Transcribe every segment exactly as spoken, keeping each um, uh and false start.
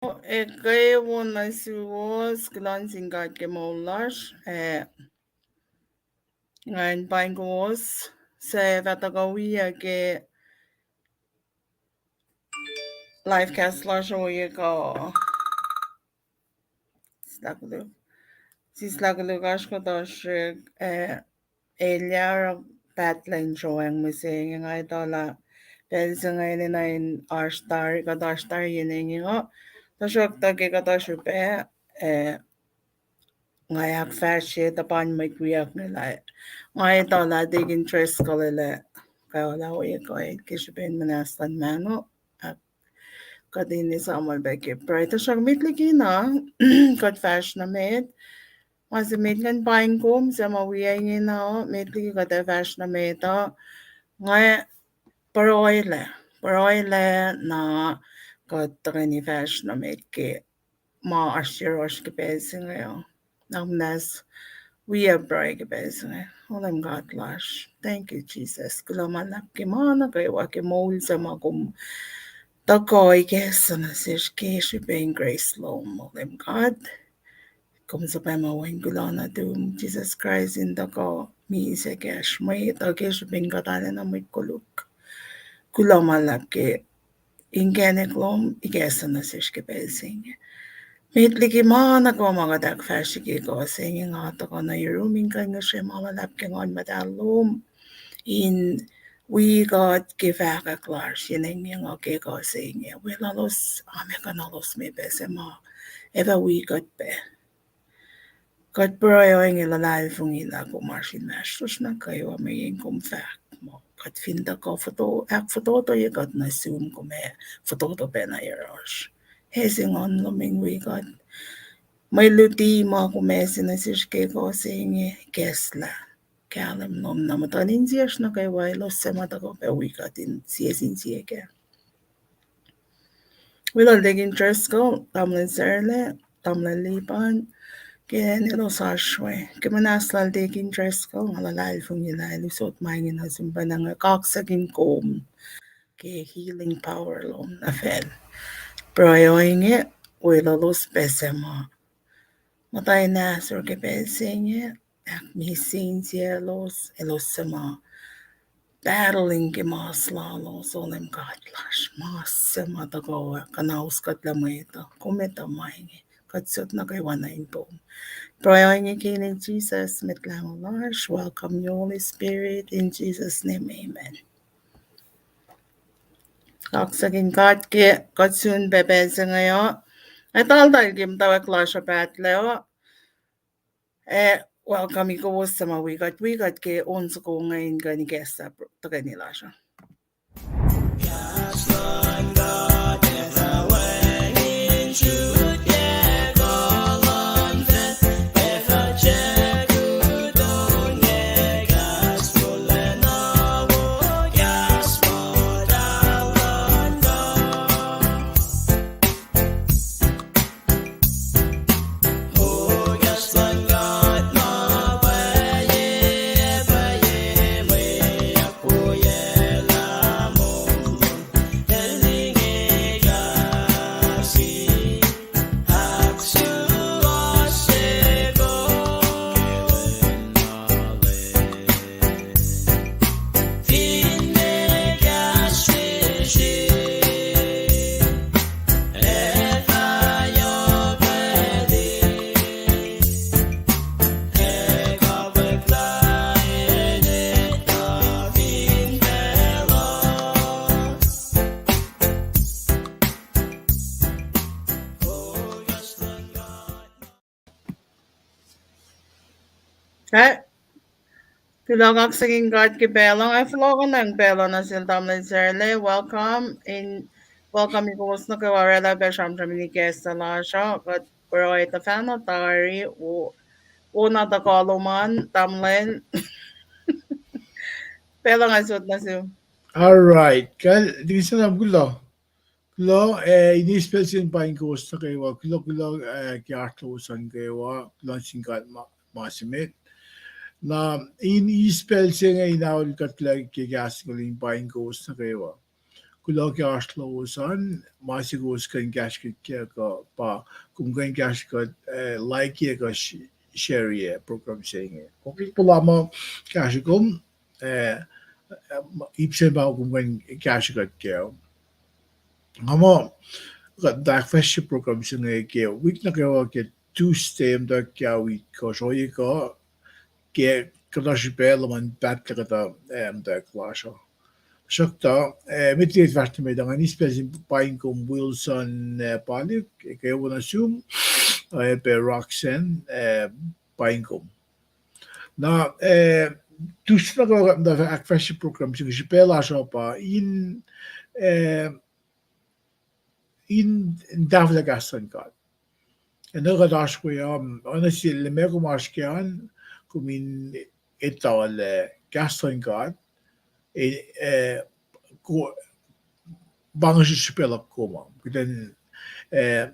Ekuh wo nuh suwos, kuloh nuh sin God ke moul lasr, ac ngan paing kowos suc fah tuhkuh wi ke live cast lasr ohiyac kuh sislah koluk, sislah koluk oasr kuhtuh srihk, ac elyah oruh pahtlac in sroacng mihsenge. Nga etuh lah pacl se inge enenuh in oasr tari, kuht oasr tari yen inge uh. Tuhsruhktuh ke kuhtuh srihpac, ac nga ahkfahsrye tuh pa in mwet wiyuck nge lah, nga etuh lah Deacon Driscoll el ac kaolah ohiyac kuh ke srihpen muhnahs luhn mahno, ac kuht in esamuhl pac ke pruhe. Tuhsruhk met liki na, kuht fahsr nuh met. Ma se met ngan paing kom suc ma wi ingena uh, met liki kuht ac fahsr nuh met uh, nga pruhelac, pruhelac na kuht tuhkweni fahsr nuh met ke ma oasr yohrohsr ke pacl se inge uh. Na muhnahs wi pruhe ke pacl se inge. O Leum God lasr, thank you, Jesus. Kuloh ma luhlahp ke ma nuh kwewa ke moul se ma kom tuhkuh ikacslah nuh sesr ke srihpen grace lom, O Leum God. Kom suhpwacma wen kuloh nuhtum, Jisus Kraist, in tuhkuh misac kacsr, mwet uh ke srihpen kuht arulacna mwet koluk. Kuloh ma luhlahp ke inkacnek lom ikacslah nuh sesr ke pacl se inge. Met liki ma nuh kwewa ma kuht ahkfahsrye ke ekuh se inge, nga tuhkuh nuh yurum in kuh in ngihsre ma luhlahp ke Nguhn Muhtahl lom in wi kuht ke fahkwack lasr yen inge, nga ke ekuh se inge. Weluhlos, amekonolos me pac suc ma ac fah wi kuht pac. Kuht pruhe ohinge luhlahlfongi lah kom oasr inmahsrlosr nuh kwewa mweyen kom fahk muh kuht fin tuhkuh foto, ahkfototoye kuht nuh sum, kom ac fototo pacna yohrohsr. Ase Nguhn lom in wi kuht. Mwe luti ma kom ase nuh sesr ke ekuh se inge ikacslah kahlwem lom na muhtuhn insiyacsr nuh kwewa, elos suc ma tuhkuh pac wi kuht in sie sin sie kac. Weluhl Deacon Driscoll, tamuhlwel Sarla, tamuhlwel Lipan, ke elos oasr we. Ke muhnahs lal Deacon Driscoll, nga luhlahlfongi lah el usot ma inge nuh sum pacna, nga kaksakihn kom ke healing power lom nuh facl. Pruhe ohinge, weluhlos pac suc ma muhta in ahsor ke pacl se inge, ahkmihsye insiyaclos, elos suc ma battling ke mas lalos, O Leum God lasr, mas suc ma tuhkuh kuhnaus kuhtlac mwet uh, kom etuh ma inge, kuht sot nuh kwewa nuh in pom. Pruhe ohinge ke inen Jisus Mwet Lahngo lasr. Welcome you, Holy Spirit, in Jesus' name, amen. Kaksakihn God ke kuht sun pac pacl se inge uh. Ac taltal ke muhtwacwacack lasr uh pahtlac uh. Ac welcome kowos suc ma wi kuht, wi kuht ke on soko inge in kuh in ikacslah tuhkweni lasr uh. Ac, kuloh, kaksakihn God ke pacl uh, ac fohlohkohnacng pacl uh nuh sel tamuhlwel Sarla, welcome in, welcome kowos nuh kwewa oraclah pac sramsram in ikacslah lasr uh, kuht pruhe tuhfahna tari, wo, wo na tuhkuh lom an, tamuhlwel. Pacl uh nga sot nuh sum. All right. Kal, Deacon Sam, kuloh. Kuloh, eh, in eis pacl se in paing kowos nuh kwewa. Kuloh, kuloh, eh, ke oasr lowos an kwewa. Kuloh sin God ma, ma se met. Na, in eis pacl se inge in aol kuhtlac ke kahs inge in paing kowos nuh kwewa. Kuloh ke oasr lowos an, ma se kowos kuh in kahsruh kuht ke kuh pa, kom kuh in kahsruh kuht, eh, like-ye kuh sh-, share-ye program se inge. Kom fin puhla muh kahsruh kom, eh, ip se pa kom kuh in kahsruh kuht ke. Nga muh, kuht ahkfahsrye program se inge ke wik nuh kwewa ke Tuesday, muhtwacwacack wik kuh sroye kuh, ke kuhtuh srihpac luhman pahtlac kuhtuh, eh, muhtwacwacack lasr uh. Sruhktuh, eh, met liki fahsr nuh met uh, nga eis pacl se paing kom Wilson, eh, Palik, eh, kwewa nuh sum, eh, pac Roxanne, eh, paing kom. Na, eh, Tuesday nuh kwewa kuht muhta ahkfahsrye program se inge, srihpac lasr uh pa in, eh, in, in tahfwelah kahs luhn God. Ac nuh kuht oasr we, um, oacna sie leme kom oasr ke an, kom in etuh lah kahs luhn God, eh, eh, ko-, pa inge srihpac luhk kom uh, kuht in, eh,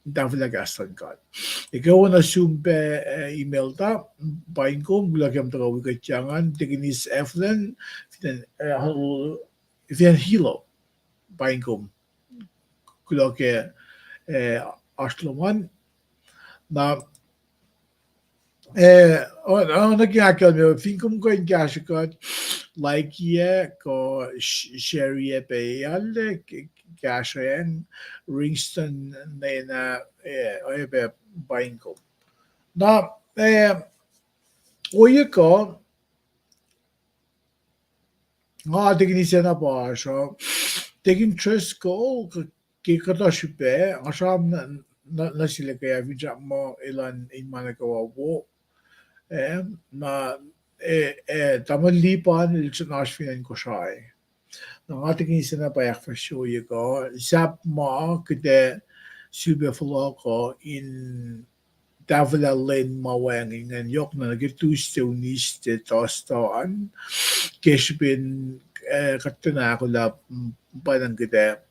tahfwelah kahs luhn God. Ac kwewa nuh sum pac, eh, email ta, paing kom, kuloh ke kom tuhkuh wi kuht ke ingan, Deaconess Evelyn, fin acn, eh, fin acn Hilo, paing kom. Kuloh ke, eh, oasr lom an. Na, eh, o-, o-, nuh ke ahkkahlwemye, fin kom kuh in kahsruh kuht, like-ye, kuh sh-, share-ye pac, alu ke, kahsruh acn Ringston, nena, eh, oacyacpac paing kom. Na, eh, ohiyac kuh, nga Deaconess na pa oasr uh, Deacon Driscoll, ke kuhtuh srihpac, nga sram nuh, nuh, nuh sel ke ac fin sram muh elan in ma nuh kwewa wo, eh, na, eh, eh, tamuhlwel Lipan el srackna oasr fin acn Kosrae. Na nga Deaconess na pa ahkfahsrye ohiyac kuh, sahp ma kuht ac sifilpac fohlohk uh in tahfwelah lwen ma wacngihn ingacn, yohkna nuh ke Tuesday, Wednesday, Thursday an, ke srihpen, eh, kuht tiacna ahkolah, mm, pwacnwacng kuht ac,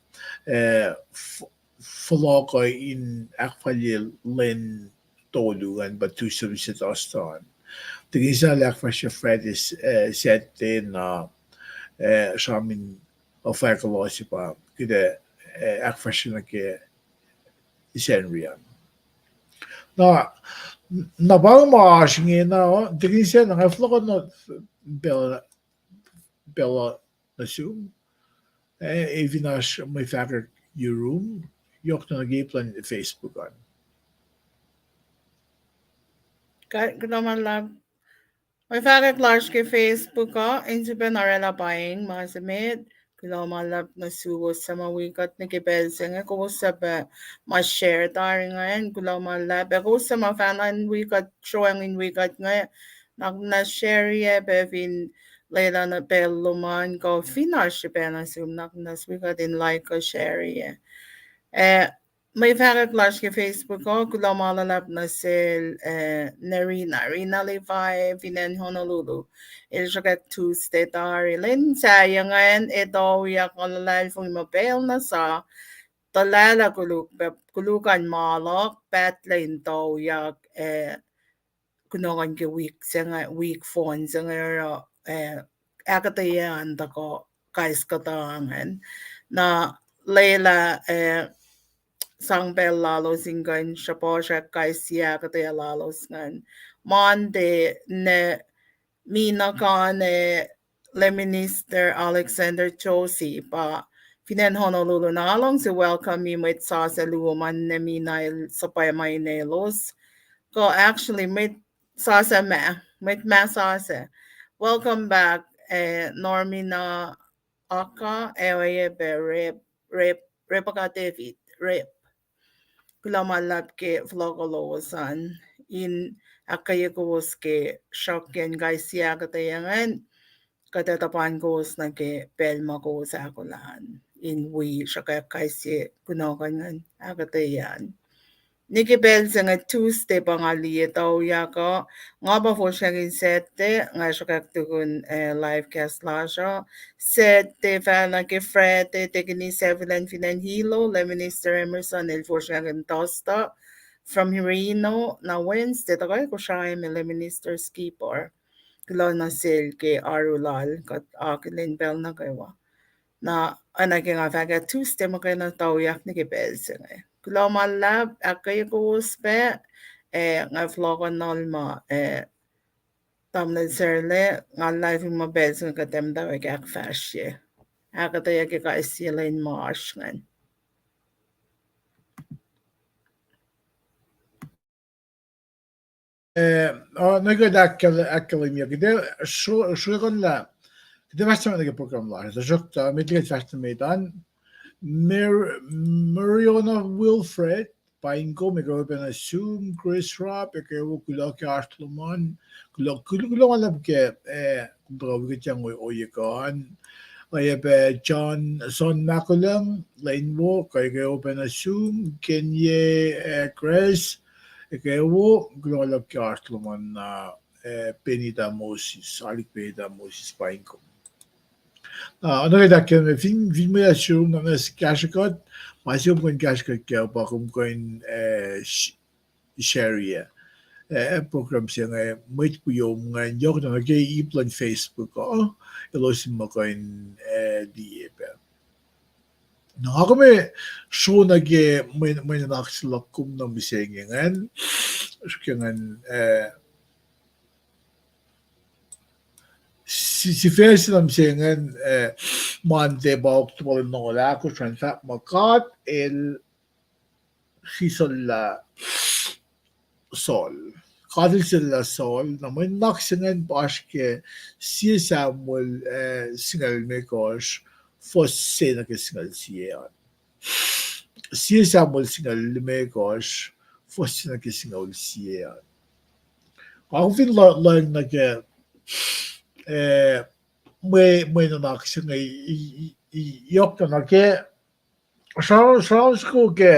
eh, f-, fohlohk uh in ahkfalye lwen tolu an, pa Tuesday, Wednesday, Thursday an. Deaconess na el ahkfahsrye Friday, eh, Saturday na, eh, sram in ofahkulos pa kuht ac, eh, ahkfahsrye nuh ke Sacnri an. Na, na pa ma oasr ingena, Deaconess na nga fohlohk nuh pacl, pacl nuh sum, eh, ac fin oasr mwe fahkwack yurum, yohkna nuh ke ip luhn Facebook an. Kuh-, kuloh ma luhlahp. Mwe fahkwack lasr ke Facebook uh, in sifilpac oraclah paing ma se met, kuloh ma luhlahp nuh suwos suc ma wi kuht nuh ke pacl se inge, kowos suc pac ma share tari ingacn, kuloh ma luhlahp, ac kowos suc ma fahna in wi kuht, sroacng in wi kuht inge, na kom na share-ye pac fin lwelah nuh pacl lom an, kuh fin oasr srihpac nuh sum, na kom na wi kuht in like kuh share-ye. Eh, mwe fahkwack lasr ke Facebook uh, kuloh ma luhlahp nuh sel, eh, Nerina, Rina Levi, fin acn Honolulu. El sruhkwack Tuesday tari. Lwen sahyac ingacn, etuh yak luhlahlfongi muh pacl na sa, tuhlahlah koluk, koluk an ma luhk, pahtlac in tuyak, eh, kunohkohn ke wik se inge, wik fohn se inge, oruh, eh, ahkuhtweyac an tuhkuh kais kuhtuh ingacn. Na lwelah, eh, sang pacl lalos in kuh in sruhpuhsrak kais sie ahkuhtweyac lalos ingacn. Monday, ne Mina Kane, Lay Minister Alexander Josie, pa fin acn Honolulu, na nga luhngse welcome-i mwet sasuc luo ma Mina el suhpwacma inelos. Kuh actually, mwet sasuc ma, mwet ma sasuc. Welcome back, eh, Normina Aka, ac oacyacpac Rep-, Rep-, Rebecca David, Rep. Kuloh ma luhlahp ke fohlohk lowos an, in ahkkweye kowos ke sruhkyacn kais sie ahkuhtweyac ingacn, kuht ac tuhpan kowos nuh ke pacl ma kowos ahkolah an, in wi sruhkwack kais sie kunohkohn ingacn ahkuhtweyac an. Nwe ke pacl se inge Tuesday pa nga liye tuyak uh, nga pa fosrngahkihn Saturday, nga sruhkwack tukun, eh, live cast lasr uh. Saturday fahna ke Friday, Deaconess Evelyn fin acn Hilo, Lay Minister Emerson el fosrngahkihn Thursday from Reno, na Wednesday tuhkuh Kosrae me Lay Minister Skipper. Kuloh nuh sel ke oaru lal, kuht akihlen pacl nuh kwewa. Na, oacna ke nga fahk ah, Tuesday muhkwena tuyak nuh ke pacl se inge. Kuloh ma luhlahp, ahkkweye kowos pac, ac nga fohlohkohn nuhl ma, eh, tamuhlwel Sarla, nga luhlahlfongi muh pacl se inge kuht ac muhtwacwacack ahkfahsrye. Ahkuhtweyac ke kais sie lwen ma oasr ingacn. Eh, uh, nuh ke ahkkahlwemye, kuht ac sruhkuhnlah, kuht ac fahsr nuh ke program lasr, tuhsruhktuh met liki kuht fahsr nuh met an, Mar-, Mariona Wilfred, paing kom, ekuh wo pacna sum, Chris Rob, ekuh wo, kuloh ke oasr lom an, kuloh, kul-, kuloh ma luhlahp ke, eh, kom tuhkuh wi kuht yang ohiyac kuh an. Oacyacpac John, Son Makulang, lwen wo, kuh ekuh wo pacna sum, Kenye, eh, Grace, ekuh wo, kuloh ma luhlahp ke oasr lom an, uh, eh, Benita Moses, Alik Benita Moses, paing kom. Na, oacna ke ahkkahlwemye, fin, fin mwet uh sum na, na kahsrwe kuht, ma se kom kuh in kahsrwe kuht kac pa kom kuh in, eh, sh-, share-ye, eh, program se inge, mwet kuiyom ingacn, yohk na nuh ke ip luhn Facebook uh, elos in muh kuh in, eh, liye pac. Na nga kom ac sro nuh ke mwe, mwe nuhnak se luhk kom nuh mihsenge ingacn, srihke ingacn, eh, si-, sifac se nuh mihsenge ingacn, eh, Monday pa October longoul ahkosr, an fahk muh God El sisollah Saul. God El sisollah Saul, na mwe nuhnak se ingacn pa oasr ke sie Samuel, eh, singucul limekohsr, fuhs se nuh ke singucul sie an. Sie Samuel singucul limekohsr, fuhs se nuh ke singucul sie an. Nga kom fin lo-, lohng nuh ke, eh, mwe, mwe nuhnak se inge, i, i, i, yohk na nuh ke, sra-, sra-, srako ke,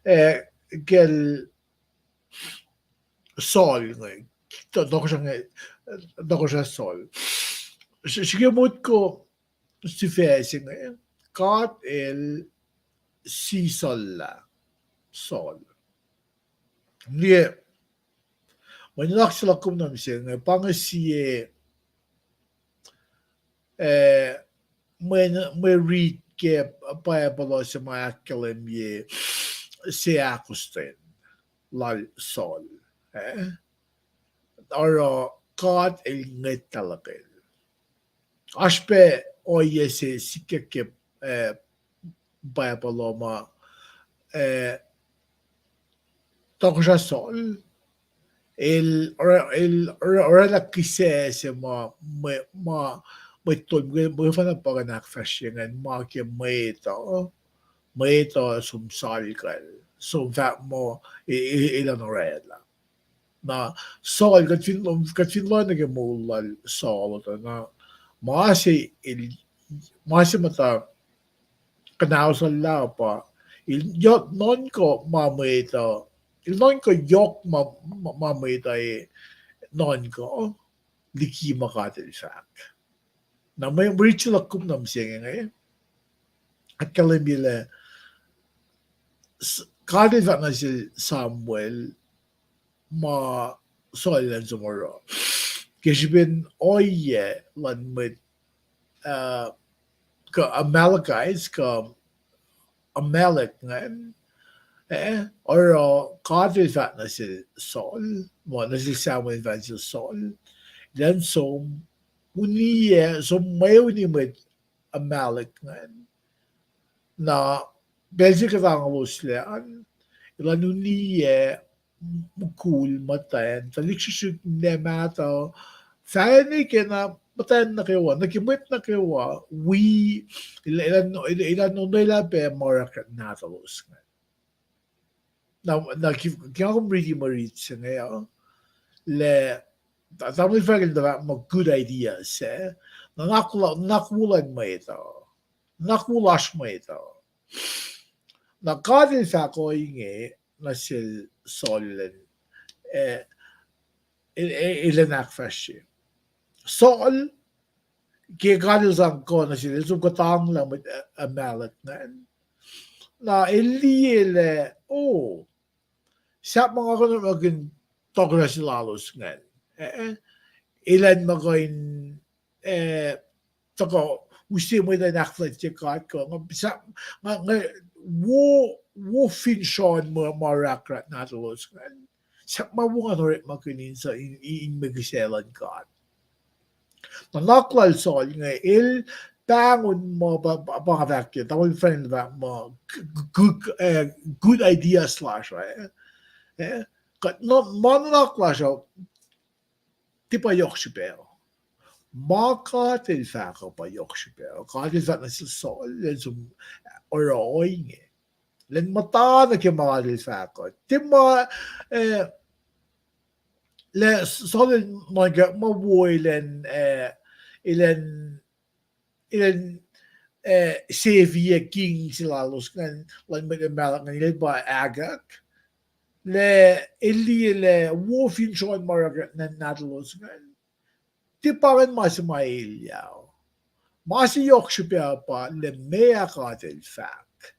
eh, kacl Saul inge, to-, tohkohsrah inge, tohkohsrah Saul. S-, srihke motko sifac se inge, God El sisollah Saul. Liye, mwe nuhnak se luhk kom nuh mihsenge, pa inge sie, eh, mwe, mwe rit ke Bible uh se ma ahkkahlwemye seahkostwen lal Saul, eh? Oruh God El ngwetlah luhkel. Oasr pac ohiyac se sikyak ke, eh, Bible uh ma, eh, tohkohsrah Saul, el, el, el oraclah kihsac se ma, ma, ma, mwet tol, mwe, mwe fana pa kuh in ahkfahsrye ingacn ma ke mwet uh, mwet uh som salkacl, som fahk muh, e, e, elan oraclah. Na Saul, kuht fin, kuht fin lohng nuh ke moul lal Saul uh, na ma se el, ma se muhta kuhnahosellah pa, el yo-, nuhnkuh ma mwet uh, el nuhnkuh yohk ma, ma, ma mwet uh e nuhnkuh liki ma God El fahk. Na mwe, mwe rit se luhk kom nuh mihsenge inge, ahkkahlwemye lah s-, God El fahk nuh sel Samuel ma Saul elan som oruh. Ke srihpen ohiyac luhn mwet, uh, kuh Amalekites, kuh Amalek ingacn, eh, oruh God El fahk nuh sel Saul, ma nuh sel Samuel fahk nuh sel Saul, elan som uniyac, som mweuni mwet Amalek ingacn. Na pacl se kuhtangolos lac an, elan uniyac mukul muhtwacn, tuhlihk srihsrihk, ninac mahtuh, fahsr nuh ke na muhtwacn nuh kwewa, nuh ke mwet nuh kwewa, wi, el-, elan, el-, elan onwelah pac ma oreklah nahtuhlos ingacn. Na, na ki-, ke nga kom riti mwe rit se inge uh, lah, ta-, tamuhlwel Franklin el fahk muh good idea se, nuhnak la-, nuhnak wo luhn mwet uh, nuhnak wo lasr mwet uh. Na God El fahk ohinge nuh sel Saul elan, eh, el, el, elan ahkfahsrye. Saul, ke God El sang kuh nuh sel, el som kuhtanglah mwet, eh, Amalek ingacn. Na el liye lah, o, sahp ma nga kuh in orekmakihn tohkohsrah se lalos ingacn, eh, eh, elan ma kuh in, eh, tuhkuh use mwet uh in ahkfuhlwactye God kuh, nga, sa-, nga, nga, wo, wo finsran ma, ma orahkrahk nahtuhlos ingacn. Sahp ma wo ngan orekmakihn in sa-, in, in, in mwe kihsac luhn God. Nuhnak lal Saul inge, el pahngon muh pa, pa, pa nga fahk ke, tamuhlwel Frank el fahk muh, g-, g-, g-, eh, good ideas lasr uh, eh? Eh? Kuht nuh-, ma nuhnak lasr uh, tiac pa yohk srihpac uh. Ma God El fahk uh pa yohk srihpac uh. God El fahk nuh sel Saul, lwen som oruh ohinge. Lwen muhta nuh ke ma God El fahk uh. Tiac ma, eh, lah Saul el nuhnkuh ma wo elan, eh, elan, elan, eh, sefie king se lalos ingacn, luhn mwet Amalek ingacn, el pa Agag. Lah el liye lah wo finsran ma orahkrahk nahtuhlos ingacn. Tiac pa ingacn ma se ma elyah. Ma se yohk srihpac pa lah meac God El fahk.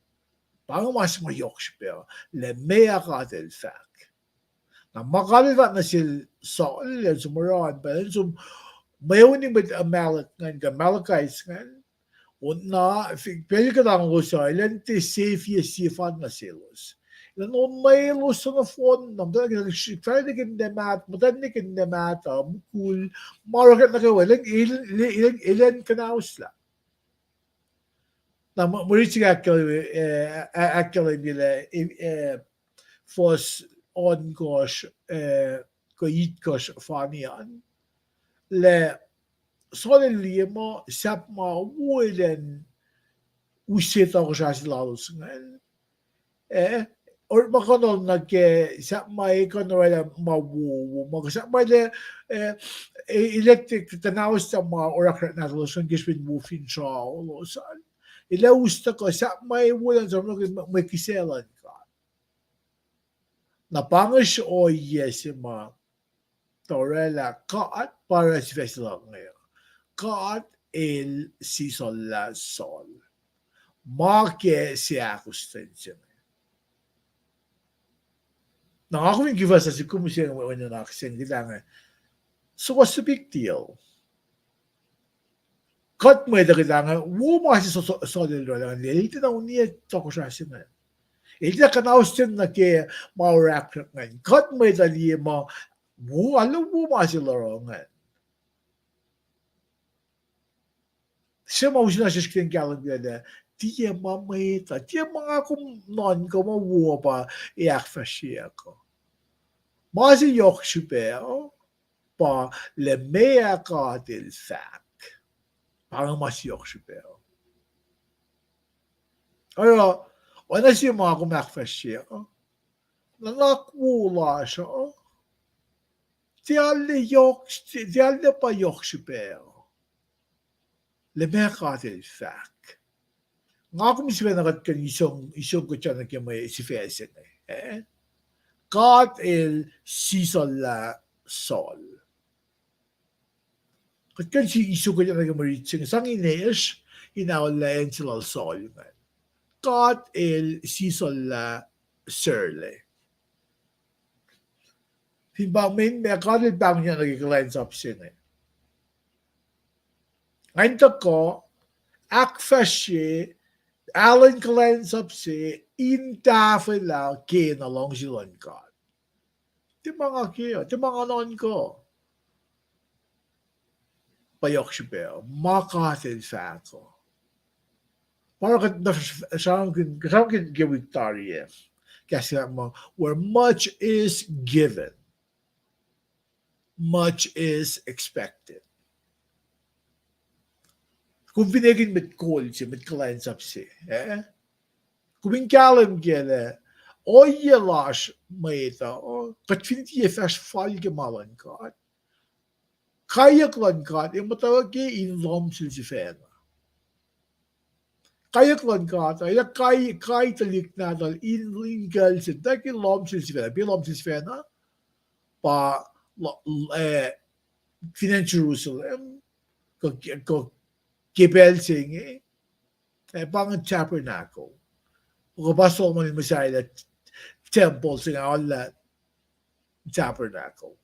Pa inge ma se ma yohk srihpac, lah meac God El fahk. Na ma God El fahk nuh sel Saul, lwen som oruh an, pa lwen som mweuni mwet Amalek ingacn, kuh Amalekites ingacn, on na, pacl kuhtanglos uh, elan tiac sefie sefanna selos. Elan on na elos suc nohfohn na, muhtwacn nuh ke, fahsr nuh ke ninac mahtuh, muhtwacn nuh ke ninac mahtuh, mukul, ma orahkrahk nuh kwewa, elan, elan, elan, elan kuhnaoslah. Na mwe, mwe rit se ahkkahlwemye, eh, ah-, ahkkahlwemye lah, eh, eh, fuhs ohnkohsr, eh, kuh itkohsr fani an, lah Saul el liye muh sahp ma wo elan use tohkohsrah se lalos ingacn, eh, orekmakihnol nuh ke sahp ma el kuh in orwaclah ma wowo, ma kuh sahp ma el, eh, eh, el tiac kuhnaoslah ma orahkrahk nahtuhlos ingacn ke srihpen wo finsralos an. El ac us tuhkuh sahp ma el wolacna sramsram ke mwe kihsac luhn God. Na pa inge ohiyac se ma tuh orwaclah God pa oruh sifac se luhk inge. God El sisollah Saul. Ma ke seahkostwen se inge. Na nga kom in kihfahsrye kom mihsenge mwe nuhnak se inge, kuht inge, so what's the big deal? Kuht mwet uh kuht inge, wo ma se Sa-, Sa-, Saul el orwaclah ingacn, el tiacna uniyac tohkohsrah se ingacn. El tiacna kuhnaoslah nuh ke ma orahkrahk ingacn. Kuht mwet uh liye muh, wo, arlac wo ma se el oruh ingacn. Se ma use na sesr kihtin kahlwem kac lah, tiac ma mwet uh, tiac ma nga kom nuhnkuh muh wo pa ac ahkfahsryeyuck uh. Ma se yohk srihpac uh, pa lah meac God El fahk. Pa inge ma se yohk srihpac uh. Oruh, oacna sie ma kom ahkfahsrye uh, nuhnak wo lasr uh, tiac arlac yohk, tiac arlac pa yohk srihpac uh, lah meac God El fahk. Nga kom sifacna kuht kuh in isong, isong kuhtwena ke mwe sifac se inge, eh? God El sisollah Saul. Kuht kuh in si-, isong kuhtwena ke mwe rit se inge, sang inesr in aollah acn se lal Saul ingacn. God El sisollah Saul. Fin pa mwe, meac God El pahngonyuck nuh ke kuhlwacnsap se inge. Nga in tuhkuh, ahkfahsrye, alu in kuhlwacnsap se, in tahfwelah kena luhngse luhn God. Tiac ma nga ke, tiac ma nga nuhnkuh. Pa yohk srihpac, ma God El fahk uh. Pa oruh kuht na sramsramkihn, sramsramkihn ke wik tari ah. Kahs ma, where much is given, much is expected. Kom fin ekihn mwet kol se, mwet kuhlwacnsap se, eh? Kom in kahlwem kac lah, ohiyac lasr mwet uh, kuht fin tiac fahsr fal ke ma luhn God, kaiyuck luhn God ac muhtwacwacack in lohm sel sifacna. Kaiyuck luhn God, el ac kai, kai tuhlihk nahtuhl in, in kucl se, tuh ke lohm sel sifacna, pa lohm sel sifacna, pa, eh, fin acn Jerusalem, kuh, kuh, ke pacl se inge, eh, pa inge tabernacle. Kuh pa Solomon el muhsahelah tempuhl se inge, aollah tabernacle.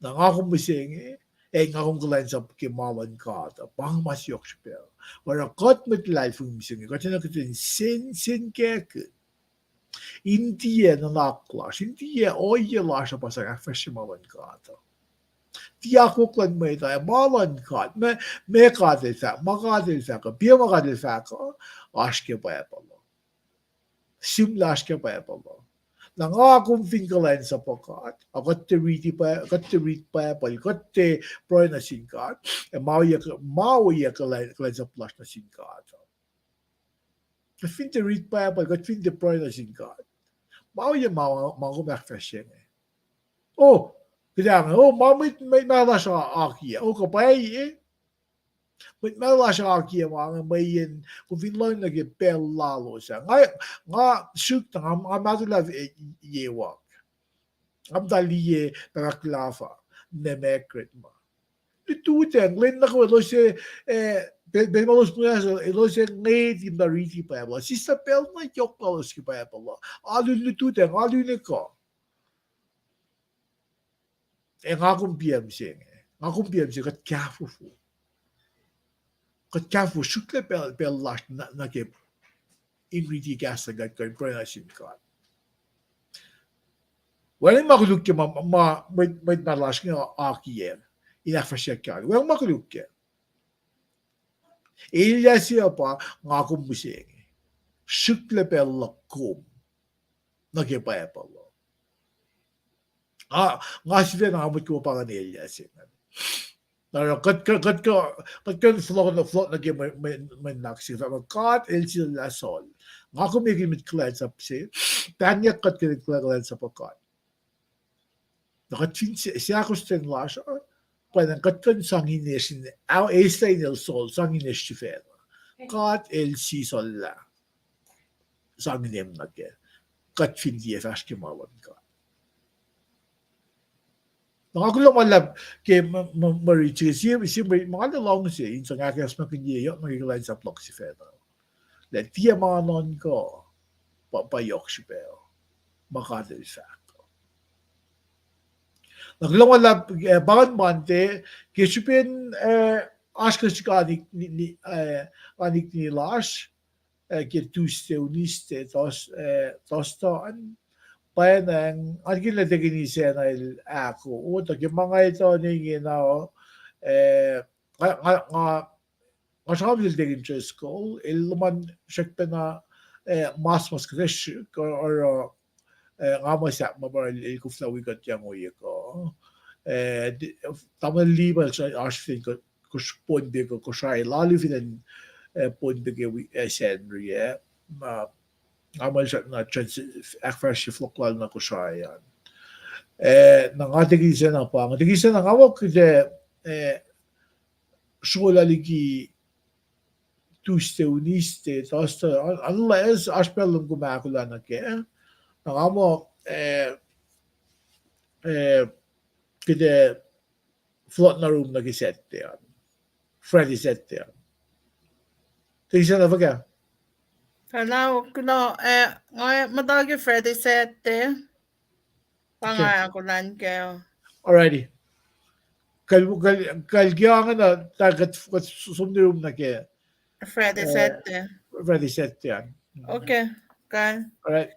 Na nga kom mihsenge, Ac nga kom kuhlwacnsap ke ma luhn God uh, pa inge ma se yohk srihpac. Oruh kuht mwet luhlahlfongi mihsenge, kuht enenuh kuht in sensenkackihn in tiac nuhnak lasr, in tiac ohiyac lasr uh pa sang ahkfahsrye ma luhn God uh. Tiac akwuck luhn mwet uh, ma luhn God, ma, ma God El fahk, ma God El fahk uh, piac ma God El fahk uh, oasr ke Bible uh. Sihmlac oasr ke Bible uh. Na nga kom fin kuhlwacnsap God, a kuht tiac riti Bi-, kuht tiac rit Bible, kuht tiac pruhe nuh sin God, ac ma ohiyac, ma ohiyac kuhlwacnsap lasr nuh sin God uh. Kuht fin tiac rit Bible, kuht fin tiac pruhe nuh sin God, ma ohiyac ma, ma kom ahkfahsrye inge. O, kuht ange, o, ma mwet, mwet ma lasr a-, akiyac, o, kuh pwacye. Mwet ma lasr akiyac ma inge mweyen kom fin lohng nuh ke pacl lalos ah. Nga, nga suk na nga, nga matuh lah, eh, yewak. Nga muhta liye Pahpah Klava, ne Margaret ma. Lututacng, lwen nuh kwewa elos, eh, pacl, pacl ma elos muhnahs, elos ngwet in muhta riti Bible. Sislah pacl na yohk lalos ke Bible uh. Alu lututacng, alu nuh kuh. Ac nga kom piam se inge. Nga kom piam se, kuht kahfofo. Kuht kahfofo, srihklac pacl, pacl lasr nuh, nuh ke in riti kahs luhn God, kuh in pruhe nuh sin God. Wacngihn ma koluk ke ma, ma, mwet, mwet ma lasr inge akiyac in ahkfahsryeyuck ke alu. Wacngihn ma koluk ke. Elyah se uh pa nga kom mihsenge. Srihklac pacl luhk kom nuh ke Bible uh. Nga, nga sifacna nga mwet ke pa ngan elyah se ingacn. Na oruh kuht, kuht, kuht, kuht kuh in flock, flock nuh ke mwe, mwe, mwe nuhnak se fahk, God El sislah Saul. Nga kom ekihn mwet kuhlwacnsap se, pahngyak kuht ke kuhlwacnsap uh God. Na kuht fin se, seakos ten lasr uh, pwacnwacng kuht kuh in sang inesr in, ao, eislah inel Saul, sang inesr sifacna. God El sislah sang inem nuh kac. Kuht fin tiac fahsr ke ma luhn God. Na nga kuloh ma luhlahp ke mwe, mwe, mwe riti se, sie, sie mwe, ma nga luhngse in sang ahkacsmakihnye yohk nuh ke kuhlwacnsap luhk sifacna. Lah tiac ma nuhnkuh, pa, pa yohk srihpac, ma God El fahk. Na kuloh ma luhlahp, eh, pa ngan Monday, ke srihpen, eh, oasr kuh srihk anik ni, ni, eh, anik ni lasr, eh, ke Tuesday, Wednesday, Thurs-, eh, Thursday an, pwacnwacng, anikihn lah Deacon Isacna el ahko, o, tuh ke ma nga etuh ne ingena, eh, nga, nga, nga, nga sramsram sel Deacon Driscoll, el luhman srackpacna, eh, mas, mas kuhtuh srihk, oruh, eh, nga muh sahp ma pa el, el koflah wi kuht yang ohiyac kuh. Eh, tamuhlwel Lee pa el oasr fin acn Kos-, Pohnpei kuh Kosrae, el alu fin acn, eh, Pohnpei ke wi-, eh, Sacnri, eh. Na nga muh el srackna trans-, ahkfahsrye flock lal nuh Kosrae an. Eh, na nga Deacon Isacna pa, nga Deacon Isacna nga muh kuht, eh, srolah liki Tuesday, Wednesday, Thursday, un-, unless oasr pacl lom kom ahkolah nuh kac. Na nga muh, eh, eh, kuht, eh, flock nuh rum nuh ke Saturday an. Friday, Saturday an. Deacon Isacna fuhkah? Hello, kuloh, eh, nga muhta ke Friday, Saturday. Pa nga ahkolah nuh kac. Alrighty. Kal, kal, kal ke ange na, ta kuht, kuht som nuh rum nuh ke Friday, eh, Saturday. Friday, Saturday an. Okay, kal. Alright.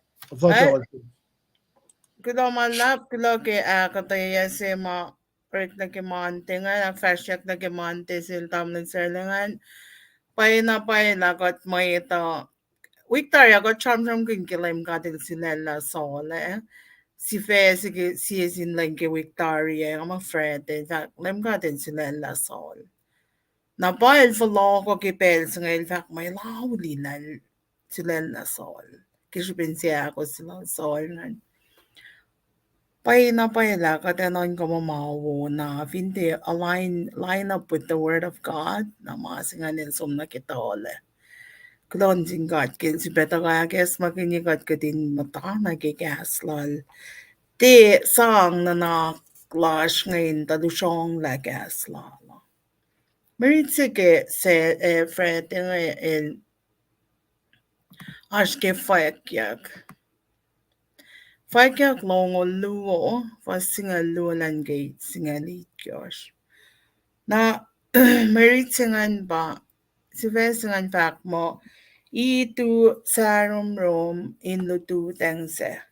Kuloh ma luhlahp, kuloh ke ahkuhtweyac se ma orek nuh ke Monday ingacn, ahkfahsryeyuck nuh ke Monday sel tamuhlwel Sarlingacn. Pwacyena pwacye lah kuht mwet uh, wik tari ah kuht sramsramkihn ke Leum God El sulaclah Saul, eh. Sifac se ke sie sin lwen ke wik tari ah, ma Friday, fahk Leum God El sulaclah Saul. Na pa el fohlohkoh ke pacl se inge el fahk muh el auli lah el sulaclah Saul. Ke srihpen seahkos lal Saul ingacn. Pwacyena pwacye lah kuht ac nuhnkuh muh ma wo na fin tiac align, line up with the word of God, na ma se ingacn el som nuh ke tuhlac. Kuloh nuh sin God ke el sifilpac tuhkuh ahkacsmakihnye kuht kuht in muhta nuh ke kahs lal. Tiac sang nuhnak lasr inge in tuh lusronglah kahs lal. Mwe rit se ke se, eh, Friday inge el oasr ke Fwackyuck. Fwackyuck longoul luo, fuhs singucul luo nuh ke singucul itkohsr. Na, mwe rit se ingacn pa, sifac se ingacn fahk muh, itu sahromrom in lututacng sac.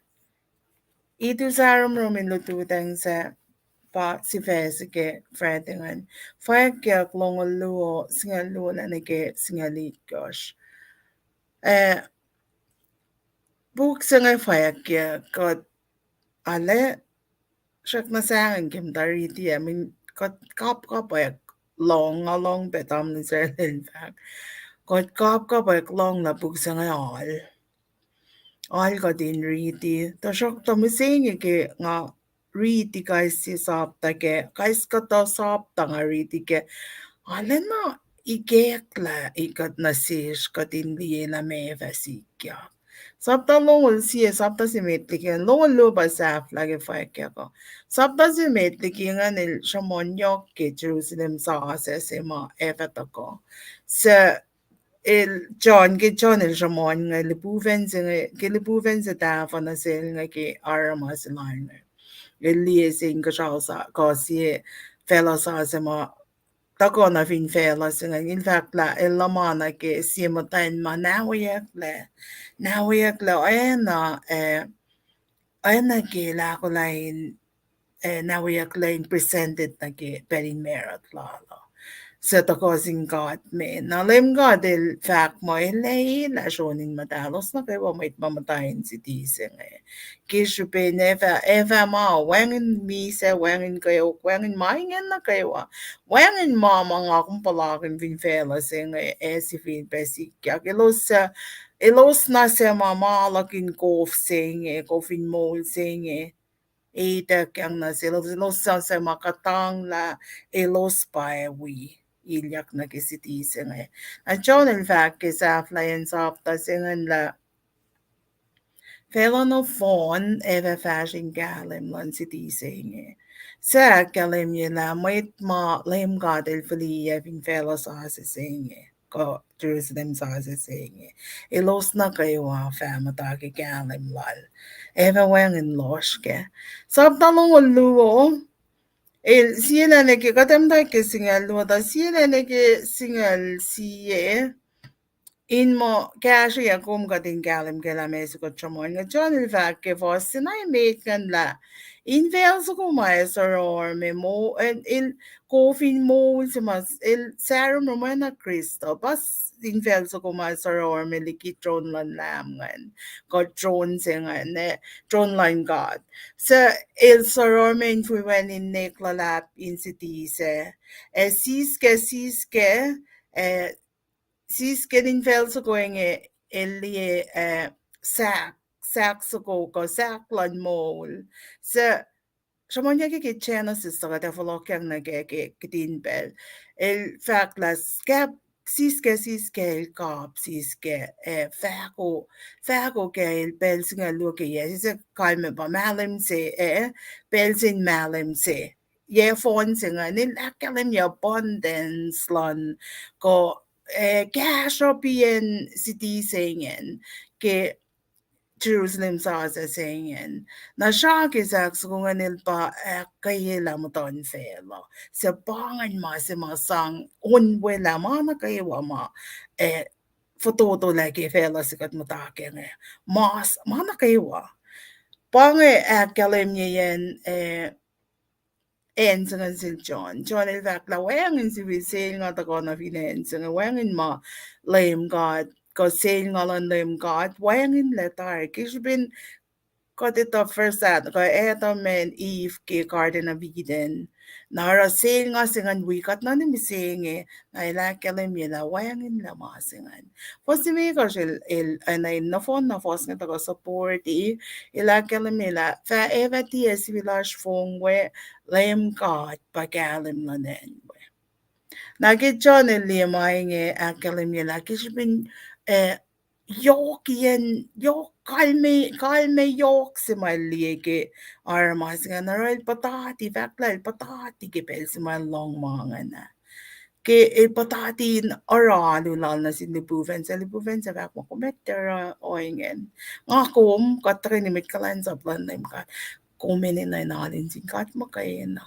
Itu sahromrom in lututacng sac pa sifac se ke fret ingacn. Fwackyuck longoul luo, singucul luo nuh ke singucul itkohsr. Eh, puk se inge fwackyuck, kuht arlac srackna sahngweng ke muhta riti ah, min kuht kapkapwack lohng, nga lohng pac tamuhlwel se el fahk. Kuht kapkapwack lohng lah puk se inge oal. Oal kuht in riti. Tuhsruhktuh mihsenge ke nga riti kais sie sapta kac, kais kuhtuh sapta nga riti kac, arlacna ikacklah kuht nuh sesr kuht in liye lah meac fah sikyak. Sapta longoul sie, sapta se met liki ingacn, longoul luo pa sahflah ke fwackyuck uh. Sapta se met liki ingacn el sruhmuhn yohk ke Jerusalem sasuc se ma ac fah tuhkuh. Suc el, John, ke John el sruhmuhn inge, lihpufacn se inge, ke lihpufacn se tahfuh nuh sel inge ke Aramas el an inge. El liye se inkuhsrao sa-, kuh sie facluh sasuc ma tuhkuh nuh fin facluh se inge, el fahk lah el luhman nuh ke sie muhtwacn ma nahweyucklac, nahweyucklac oacna, eh, oacna ke el ahkolah in, eh, nahweyucklac in presented nuh ke pacl in marut lal uh, suc tuhkuh sin God me. Na Leum God el fahk muh el elah sronin muhtahl, elos nuh kwewa mwet ma muhta in siti se inge. Ke srihpen ac fah, ac fah ma wacngihn misac, wacngihn kweok, wacngihn ma ingacn nuh kwewa. Wacngihn ma ma nga kom puhlakihn fin facluh se inge ac sifilpac sikyak. Elos, elos na suc ma ma luhkin kof se inge, kof in moul se inge, etuckyang nuh selos, elos suc ma kuhtanglah, elos pa ac wi ilyak nuh ke siti se inge. Na John el fahk ke sahflahiyacn sapta se ingacn lah facluh nohfohn ac fah fahsr in kahlwem luhn siti se inge. Suc ahkkahlwemye lah mwet ma Leum God el fihliyac fin facluh sasuc se inge, kuh Jerusalem sasuc se inge, elos nuh kwewa fah muhta ke kahlwem lal. Ac fah wacngihn lohsr kac. Sapta longoul luo, el sie lah nuh ke, kuht ac muhta ke singucul luo, tuh sie lah nuh ke singucul sie, in muh kahsrweyuck kom kuht in kahlwem ke lah meac se kuht sruhmuhn. Nga John el fahk ke fuhs se na emet ingacn lah in facl soko ma ac sororme mo-, el, el kof in moul se ma el sahromrom oacna Krista, pa s-, in facl soko ma sororme liki tron luhn Lam ingacn, kuh tron se ingacn, eh, tron luhn God, suc el sororme in fihwacn in nek luhlahp in siti sac. Ac siskac, siskac, ac siskac in facl soko inge, el liye, eh, sahk, sahk soko kuh sahk luhn moul. Suc sruhmuhnyuck ke Genesis tuhkuh ac fohlohkyang nuh ke, ke kihtin pacl. El fahk lah s-, siskac, siskac el kap siskac, ac fahko, fahko ke el pacl singucul luo ke yac se, kalmac pa mahlwem se, ac pacl sin mahlwem se. Yac fohn se ingacn el ahkkahlwemye abundance luhn, kuh, ac kahsruh piyacn siti se ingacn, ke Jerusalem sasuc se ingacn. Na srah ke sahk soko ingacn el pa ahkkweyelah muhtuhn facluh. Suc pa ingacn ma se ma sang onwelah ma nuh kwewa ma, ac fototolah ke facluh se kuht muhta ke inge. Ma s-, ma nuh kwewa. Pa inge ahkkahlwemyeyacn, eh, acn se ingacn sel John. John el fahk lah wacngihn sifil sel nga tuhkuh nuh fin acn se inge, wacngihn ma Leum God, kuh sel nga luhn Leum God wacngihnlac tari. Ke srihpen kuht etuh first Adam, kuh Adam and Eve ke Garden of Eden, na oruh sel nga se ingacn wi kuht nuh mihsenge, na el ahkkahlwemye lah wacngihnlac ma se ingacn. Fuhs limekohsr el, el, ac na in nohfohn na fuhs inge tuhkuh support-i, el ahkkahlwemye lah fah, ac fah tiac sifil oasr fong we, Leum God pa kahlwem luhn acn we. Na ke John el liye ma inge ahkkahlwemye lah ke srihpen, eh, yohk iyacn, yohk kalmac, kalmac yohk se ma el liye ke Aramas ingacn, oruh el puhtati, fahk lah el puhtati ke pacl se ma el lohng ma ingacn ah. Ke el puhtati in oruh alu lal nuh sin lihpufacn sac, lihpufacn sac fahk muh, kom ac tiac oruh ohinge. Nga kom, kuht tuhkweni mwet kuhlwacnsap luhn Leum God. Kom enenuh in alu nuh sin God muhkwena.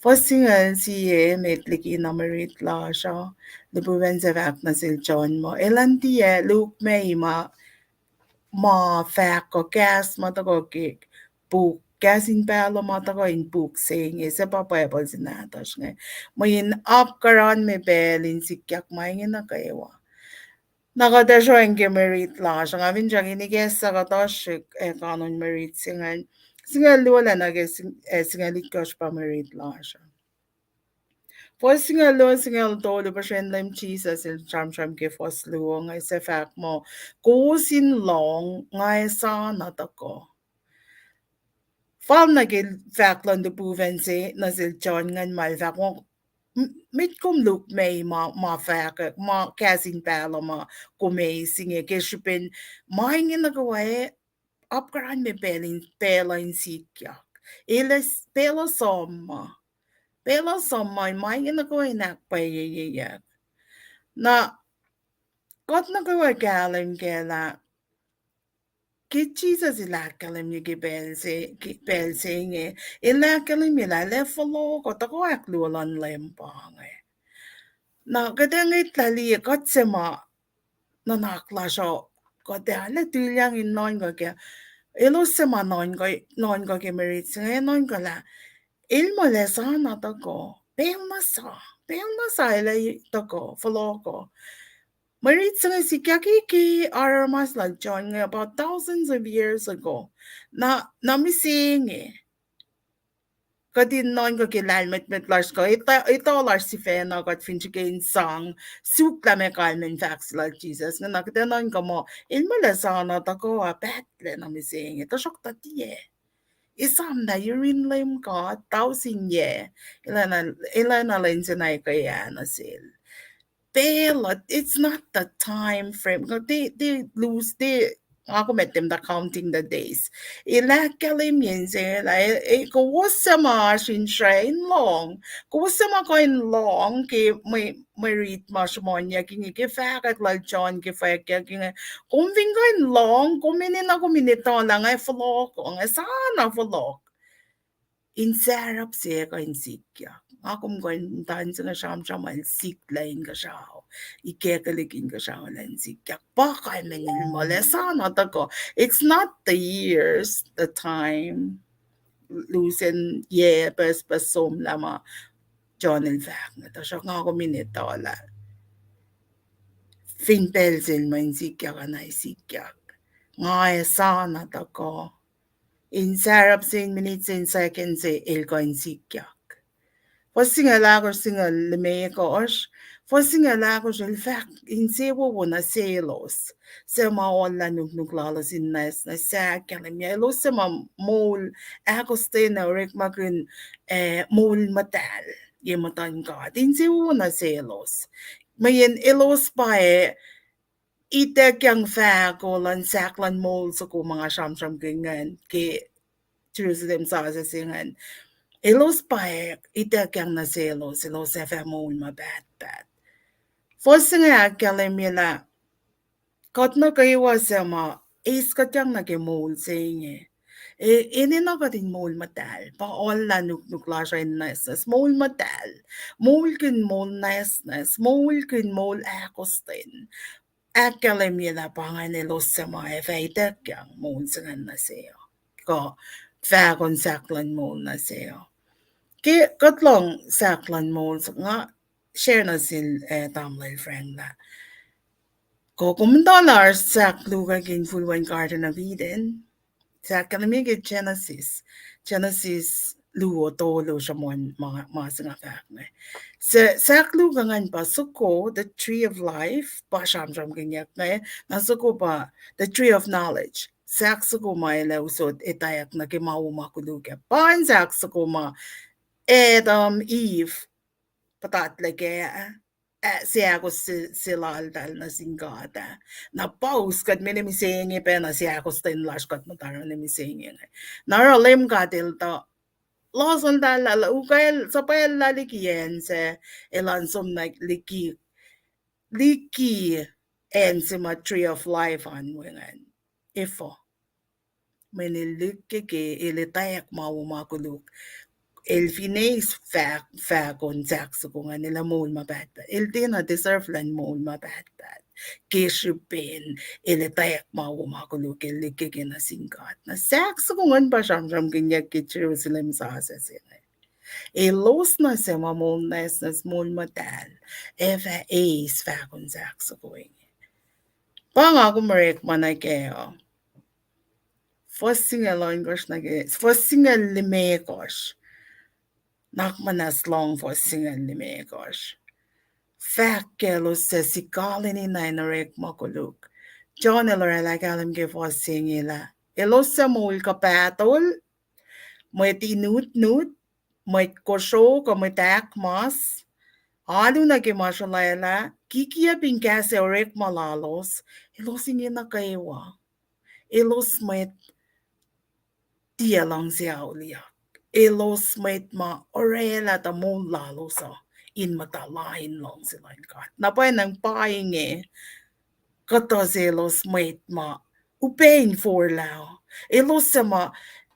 Fuhs singucul sie met liki na mwe rit lasr uh, lihpufacn se fahk nuh sel John muh, elan tiac lukmac ma, ma fahk kuh kahs ma tuhkuh ke puk, kahs in pahluh ma tuhkuh in puk se inge, suc pa Bible se nahtuhsr inge. Mweyen apkuhran me pacl in sikyak ma inge nuh kwewa. Na kuht ac sroacng ke mwe rit lasr uh, nga finsrak in ikacslah kuht oasr srihk, eh, kanon mwe rit se ingacn. Singucul luo lac nuh ke sing-, eh, singucul itkohsr pa mwe rit lasr uh. Fuhs singucul luo, singucul tolu, puhsren Leum Jisus el sramsram ke fuhs luo inge, suc fahk muh, kowos in lohng, nga ac sa na tuhkuh. Fal nuh ke fahk luhn lihpufacn se nuh sel John ingacn ma el fahk muh, m-, met kom lukmac ma, ma fahk, ma kahs in pahluh ma kom eis inge ke srihpen ma inge nuh kwewa, apkuhran me pacl in, pacl uh in sikyak. El ac s-, pacl uh som ma. Pacl uh som ma, ma inge nuh kwewa in ahkpwacyeyuck. Na, kuht nuh kwewa kahlwem kac lah ke Jisus el ahkkahlwemye ke pacl se, ke pacl se inge, el ahkkahlwemye lah el ac fohlohk uh, tuhkuh ahkluo luhn Leum pa inge. Na kuht ac ngwetlah liye kuht se ma nuhnak lasr uh, kuht ac arlac tilyang in nuhnkuh kac. Elos se ma nuhnkuh, nuhnkuh ke mwe rit se inge, nuhnkuh lah el muh el ac sa na tuhkuh. Pacl na sa, pacl na sa el ac tuhkuh, fohlohk uh. Mwe rit se inge sikyak ke, ke aramas lal John inge about thousands of years ago. Na, na mihsenge kuht in nuhnkuh ke lahlmwetmwet lasr kuh etuh, etuh lasr sifacna kuht fin srihke in sang suk lah meac kalmacn fahk se lal Jisus inge, na kuht ac nuhnkuh muh el muh el ac sa na tuhkuh ah pahtlac na mihsenge, tuhsruhktuh tiac. Esam na yurin Leum God tausin yac, elan, elan lwen se na ekuh ah nuh sel. Pacl uh, it's not the time frame. Kuh tiac, tiac lose, tiac, nga kom etem tuh counting the days. El ahkkahlwemye inse lah, e, e, kowos suc ma oasr insrac in lohng. Kowos suc ma kuh in lohng ke mwe, mwe rit ma sruhmuhnyuck inge ke fahkwack lal John ke fwackyuck inge. Kom fin kuh in lohng, kom enenuh kom in etuh lah nga fohlohk uh, nga sa na fohlohk. In sarap se kuh in sikyak. Nga kom kuh in muhta in se inge sramsram el sikyak lah inkuhsrao. Ikackihn inkuhsrao lah in sikyak. Pa kalmacn el muh el ac sa na tuhkuh. It's not the years, the time. Lusen yac pucspucs somlah ma John el fahk inge, tuhsruhk nga kom in etuh lah fin pacl sel muh in sikyak, ac na sikyak. Nga ac sa na tuhkuh. In sarap se, in minit se, in second se, el kuh in sikyak. Fuhs singucul ahkosr, singucul limekohsr. Fuhs singucul ahkosr el fahk insewowo nuh selos suc ma ohllah nuknuk lalos in nwacsnwacs, suc ahkkahlwemye elos suc ma moul ahkostwen, orekmakihn, eh, moul muhtahl ye muhtuhn God. Insewowo nuh selos. Mweyen elos pa ac ituckyang fahko luhn sahk luhn moul soko ma nga sramsramkihn ingacn ke Jerusalem sasuc se ingacn. Elos pa ac ituckyang nuh selos, elos ac fah moul ma pahtpaht. Fuhs se inge ahkkahlwemye lah kuht nuh kwewa suc ma eis kuhtyang nuh ke moul se inge, e, enenuh kuht in moul muhtahl, pa ohllah nuknuk lasr uh in nwacsnwacs, moul muhtahl, moulkihn moul nwacsnwacs, moulkihn moul ahkostwen. Ahkkahlwemye lah pa ingacn elos suc ma ac fah ituckyang moul se ingacn nuh se uh, kuh fahko in sahk luhn moul nuh se uh. Ke kuht lohng sahk luhn moul, nga share nuh sel, eh, tamuhlwel Frank lah kuh kom muhta lah oasr sahk luo ke infulwen Garden of Eden. Sahk ahkkahlwemye ke Genesis. Genesis luo tolu sruhmuhn ma, ma se nga fahk inge. Suc sahk luo ingacn pa soko, the tree of life, pa sramsramkihnyuck inge, na soko pa the tree of knowledge. Sahk soko ma el ac usot etwacack nuh ke ma wo ma koluk ah. Pa in sahk soko ma Adam, Eve puhtatlac kac, ah, seahkos se, se laltahl nuh sin God ah. Na paus kuht me ne mihsenge pacna seahkostwen lasr kuht muhta oruh ne mihsenge inge. Na oruh Leum God el tuh lohsoltahl lah, ukwacl, suhpwacllah liki acn sac, elan som na liki, liki acn se ma tree of life an we ingacn. Efuh? Mweyen el lihkkeke, el etwacack ma wo ma koluk. El fin eis fah-, fahko in sahk soko ingacn, el ac moul ma pahtpaht. El tiacna deserve luhn moul ma pahtpaht ke srihpen el etwacack ma wo ma koluk el lihkkeke nuh sin God. Na sahk soko ingacn pa sramsramkihnyuck ke Jerusalem sasuc se inge. Elos na suc ma moul nwacsnwacs, moul muhtahl, ac fah eis fahko in sahk soko inge. Pa nga kom orekma nuh kac uh. Fuhs singucul ohnkohsr nuh ke, fuhs singucul limekohsr. Nuhnak muhnahs lohng fuhs singucul limekohsr. Fahk kaclos suc sikalweni na in orekma koluk. John el oraclah kahlwem ke fuhs se inge lah elos suc moul kuhpahtol, mwet inutnut, mwet kosro kuh mwet ahkmas, alu nuh ke ma srolwaclah, kikiyacp in kahs ac orekma lalos, elos inge nuh kwewa. Elos mwet tiac luhngse auliyak. Elos mwet ma orwaclah tuh moul lalos uh in muhta lain luhngse luhn God. Na pwacnwacng pa inge, kuhtuh selos mwet ma upac in forlah. Elos suc ma,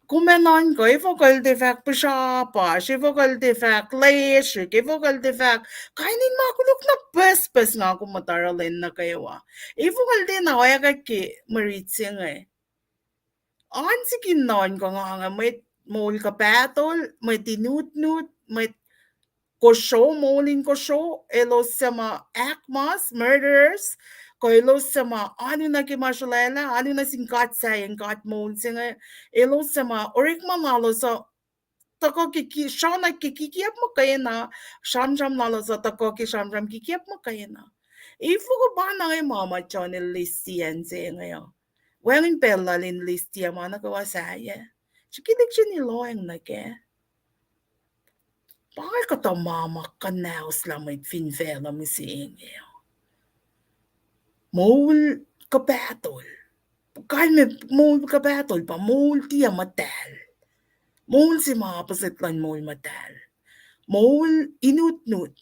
kom ac nuhnkuh, efuh kuh el tiac fahk pihsrapasr, efuh kuh el tiac fahk lesrihk, efuh kuh el tiac fahk kain in ma koluk na pucspucs nga kom muhta arulacna nuh kwewa. Efuh kuh el tiacna oakwuck ke mwe rit se inge. An sik in nuhnkuh nga inge mwet moul kuhpahtol, mwet inutnut, mwet kosro, moul in kosro, elos suc ma ahkmas, murderers, kuh elos suc ma alu nuh ke ma srolwaclah, alu nuh sin God sahyacn God moul se inge, elos suc ma orekma lalos uh tuhkuh ke ki-, srauna ke kikiyacp muhkwena, sramsram lalos uh tuhkuh ke sramsram kikiyacp muhkwena. Efuh kuh pa na nge ma ma John el list se inge uh. Wacngihn pacl lal in list ma nuh kwewa sahyac. Srihke lihksreni lohacng nuh kac. Pa inge kuhtuh ma ma kuhnahoslah mwet fin facluh mihsenge uh. Moul kuhpahtol. Kalmac moul kuhpahtol pa moul tiac muhtahl. Moul se ma opposite luhn moul muhtahl. Moul inutnut.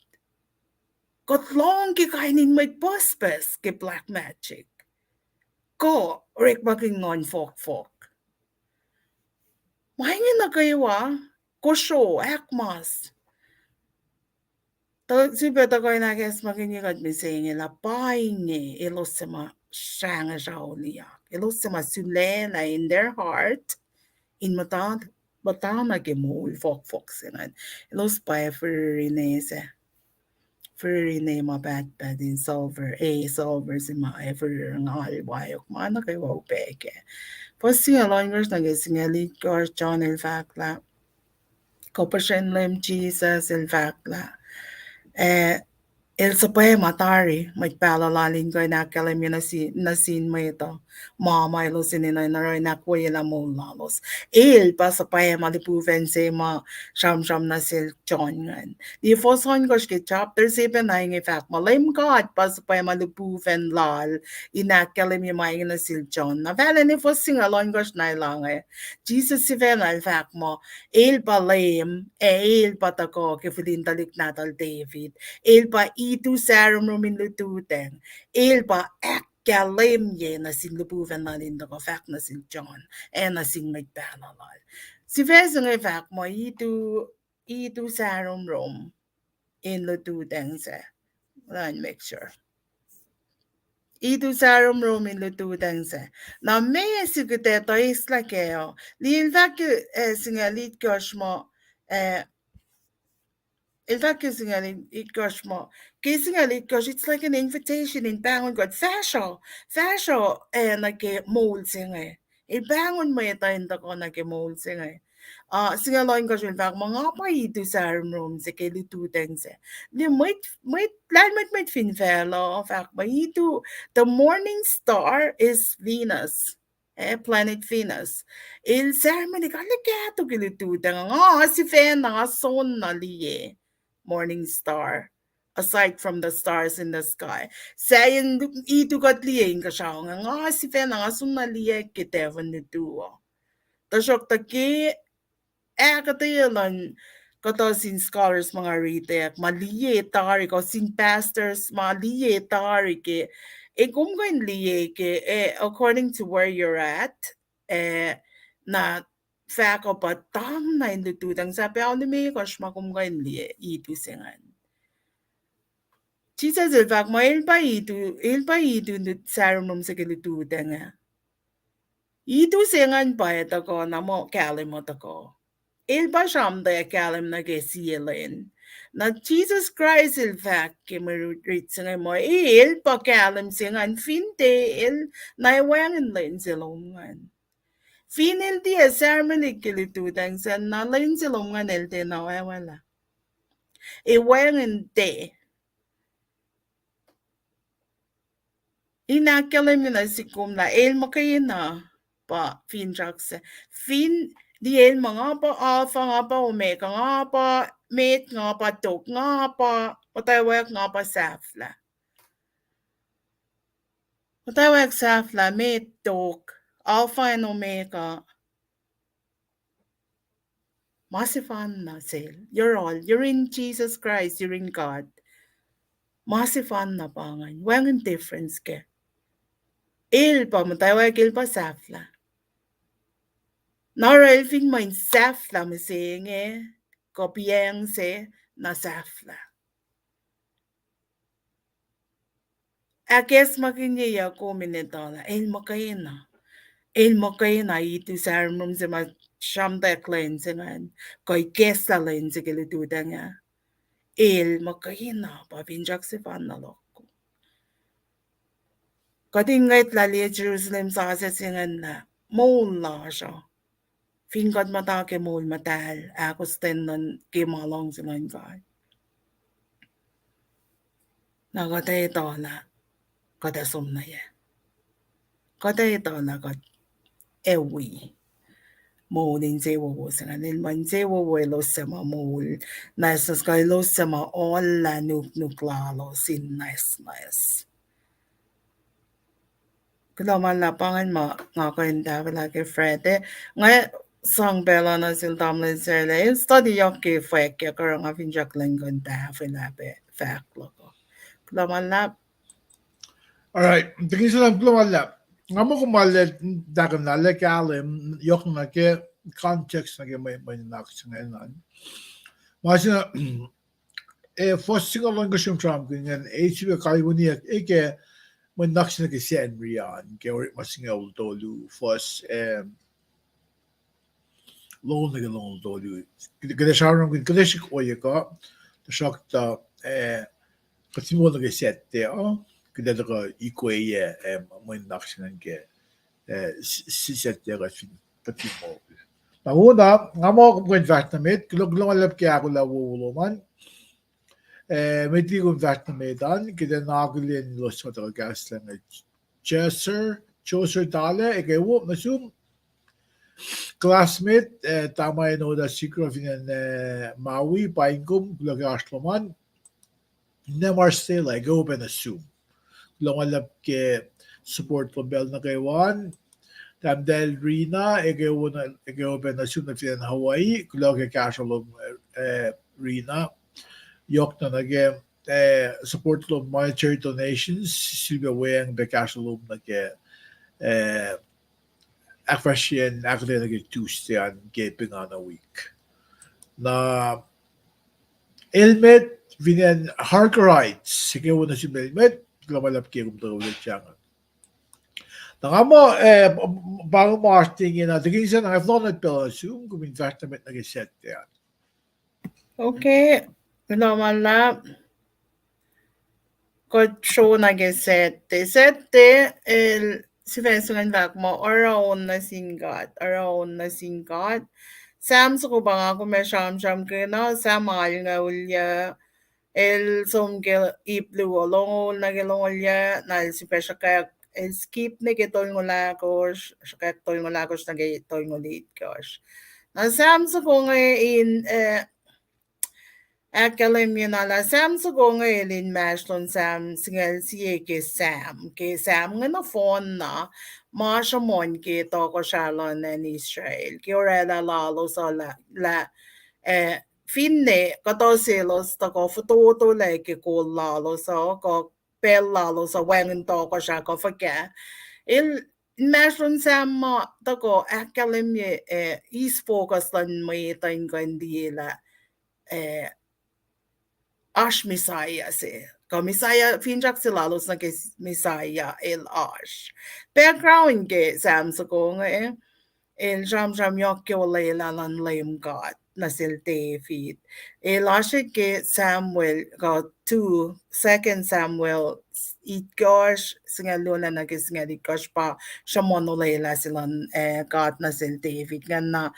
Kuht lohng ke kain in mwet pucspucs ke black magic. Kuh orekmakihn nguhn fohkfohk. Ma inge nuh kwewa, kosro, ahkmas. Tuh, sifilpac tuhkuh in ahkacsmakihnye kuht mihsenge lah pa inge elos suc ma srangesr auliyak. Elos suc ma sulaclah in their heart, in muhta, muhta nuh ke moul fohkfohk se ingacn. Elos pa ac fihrihrine se. Fihrihrine ma pahtpaht in silver, ac silver se ma ac fihrihr ngal waok ma nuh kwewa upac kac. Fuhs singucul ohnkohsr nuh ke singucul itkohsr, John el fahk lah, kuh puhsren Leum Jisus el fahk lah, eh, el suhpwacma tari mwet pahluh lal in kuh in ahkkahlwemye nuh sin, nuh sin mwet uh ma ma elos enenuh in oruh in ahkwoyelah moul lalos. El pa suhpwacma lihpufacn se ma sramsram nuh sel John ingacn. Liye fuhs ohnkohsr ke chapter se pacna inge fahk muh Leum God pa suhpwacma lihpufacn lal in ahkkahlwemye ma inge nuh sel John. Na fahlen fuhs singucul ohnkohsr na el ange, Jisus sifacna el fahk muh el pa Leum, ac el pa tuhkuh ke fihl in tuhlihk nahtuhl David. El pa itu sahromrom in lututacng. El pa ahkkahlwemye nuh sin lihpufacn lal in tuhkuh fahk nuh sel John, ac nuh sin mwet pahluh lal. Sifac se inge fahk muh itu, itu sahromrom in lututacng sac. Let me make sure. Itu sahromrom in lututacng sac. Na meac sikut etuh eislah kac uh? Liye el fahk ke, eh, singucul itkohsr muh, eh, el fahk ke singucul itkohsr muh, ke singucul itkohsr, it's like an invitation in pahngon kuht fahsruh, fahsruh, eh, nuh ke moul se inge. El pahngon mwet uh in tuhkuh nuh ke moul se inge. Ah, singucul ohnkohsr el fahk muh nga pa itu sahromrom se ke lututacng sac. Liye mwet, mwet, lahlmwetmwet fin facluh fahk muh itu, the morning star is Venus. Eh, planet Venus. El sahromrom, el kahto ke lututacng, nga sifacna nga soenna liye morning star, aside from the stars in the sky. Sahyacn itu kuht liye inkuhsrao inge, nga sifacna nga soenna liye ke tahfuhn lutu uh. Tuhsruhktuh ke ahkuhtweyac luhn kuhtuh sin scholars ma nga riti, ma liye tari, kuh sin pastors ma liye tari ke, e kom kuh in liye ke, eh, according to where you're at, eh, na fahk uh pa tang na in lututacng sahp ao limekohsr ma kom kuh in liye itu se ingacn. Jisus el fahk muh el pa itu, el pa itu sahromrom se ke lututacng ah. Itu se ingacn pa ac tuhkuh na muh kahlwem uh tuhkuh. El pa sramtweack kahlwem nuh ke sie lwen. Na Jisus Kraist el fahk ke mwe rit se inge muh el pa kahlwem se ingacn fin tiac el na wacngihn lwen se lom ingacn. Fin el tiac sahromrelihk ke lututacng sacn na lwen se lom ingacn el tiac na wacwacack. Ac wacngihn tiac in ahkkahlwemye nuh sihk kom lah el muhkwena pa finsrak sac. Fin liye el muh nga pa Alpha, nga pa Omega, nga pa met, nga pa tok, nga pa muhtwacwacack, nga pa sahflah. Muhtwacwacack, sahflah, met, tok, Alpha and Omega. Ma sefanna sel, you're all, you're in Jesus Christ, you're in God. Ma sefanna pa ingacn, wacngihn difference kac. El pa muhtwacwacack, el pa sahflah. Na oruh el fin muh in sahflah mihsenge, kuh piyacng se, na sahflah. Ahkacsmakihnye kom in etuh lah el muhkwena. El muhkwena itu sahromrom se ma sramtweack lwen se ingacn, kuh ikacslah lwen se ke lututacng ah. El muhkwena pa finsrak sefanna luhk. Kuht in ngwetlah liye Jerusalem sasuc se ingacn lah moul lasr uh, fin kuht muhta ke moul muhtahl, ahkostwen luhn ke ma luhngse luhn God. Na kuht ac etuh lah kuht ac som nuh yac. Kuht ac etuh lah kuht ac wi moul insewowo se ingacn, el muh insewowo elos suc ma moul nwacsnwacs, kuh elos suc ma ohllah nuknuk lalos in nwacsnwacs. Kuloh ma luhlahp, pa ingacn ma nga kuh in tahfwelah ke Friday. Nga sang pacl uh nuh sel tamuhlwel Sarla, el study yohk ke fwackyak oruh nga finsrak lwen kuh in tahfwelah pac fahk luhk uh. Kuloh ma luhlahp. All right, tikin Sam, kuloh ma luhlahp. Nga muh kom arlac tahkuhnlah kahlwem yohk nuh ke context nuh ke mwe, mwe nuhnak se ingacn. Ma se na, eh, fuhs singucul ohnkohsr sramsramkihn ingacn, eh, sifilpac kalweniyuck, eh, ke mwe nuhnak se nuh ke Sacnri an, ke orekma singucul tolu, fuhs, eh, longoul nuh ke longoul tolu. Kuht ac sramsramkihn kuhtuh srihk ohiyac kuh, tuhsruhktuh, eh, kuht fin wo nuh ke Saturday uh, kuht ac tuhkuh ikweyac, eh, mwe nuhnak se ingacn ke, eh, s-, s-, Saturday kuht fin, kuht fin moul. Na wona, nga muh kom kuh in fahsr nuh met, kuloh, kuloh ma luhlahp ke ahkolah wowo lom an. Eh, met liki kom fahsr nuh met an, kuht ac na akihlen elos suc tuhkuh kahslah inge, Joser, Joser Tale, eke wo nuh sum. Classmate, eh, Tama Enoda Sikra fin acn, eh, Maui, paing kom, kuloh ke oasr lom an. Nemar Stella, eke wo pac nuh sum. Kuloh ma luhlahp ke support lom pacl nuh kwewa an. Tahmtahel Rina, eke wo na, eke wo pac nuh sum nuh fin acn Hawaii, kuloh ke kahsruh lom, eh, Rina. Yohk na nuh ke, eh, support lom, monetary donations, sifilpac weacng pac kahsruh lom nuh ke, eh, ahkfahsryeyacn ahkuhtweyac nuh ke Tuesday an ke pingana wik. Na Elmet, fin acn Harker Heights, eke wo nuh sum Elmet, kuloh ma luhlahp ke kom tuhkuh wi kuht ingacn. Na nga muh, eh, pa inge ma oasr inge na, tikin Sam, na nga fohlohk pacl nuh sum, kom in fahsr nuh met nuh ke Saturday an. Okay, kuloh ma luhlahp. Kuht sro nuh ke Saturday. Saturday el sifac se ingacn fahk muh oruh on nuh sin God, oruh on nuh sin God. Sam soko pa nga kom ac sramsramkihn uh, Sam alngoulyac, el som ke ip luo, longoul nuh ke longoulyac, na el sifac sruhkwack, el skip nuh ke tolngoul ahkosr, sruhkwack tolngoul ahkosr nuh ke tolngoul itkohsr. Na Sam soko inge in, eh, ahkkahlwemye na lah Sam soko inge el inmahsrlon Sam singucul sie ke Sam, ke Sam inge nohfohn na ma sruhmuhn ke tohkohsrahi luhn acn Israel, ke orwaclah lalos uh lah, lah, eh, finne kuhtuh selos tuhkuh fototolac ke kol lalos uh, kuh pacl lalos uh wacngihn tohkohsrahi kuh fuhkah, el inmahsrlon Sam ma tuhkuh ahkkahlwemye, eh, eis focus luhn mwet uh in kuh in liye lah, eh, oasr Messiah se. Kuh Messiah, finsrak se lalos nuh ke Messiah el oasr. Background ke Sam soko inge, el sramsram yohk ke olwelah luhn Leum God nuh sel David. El oasr ke Samuel, kuh two, Second Samuel, itkohsr, singucul luo nuh ke singucul itkohsr pa sruhmuhn olwelah se luhn, eh, God nuh sel David. Ingena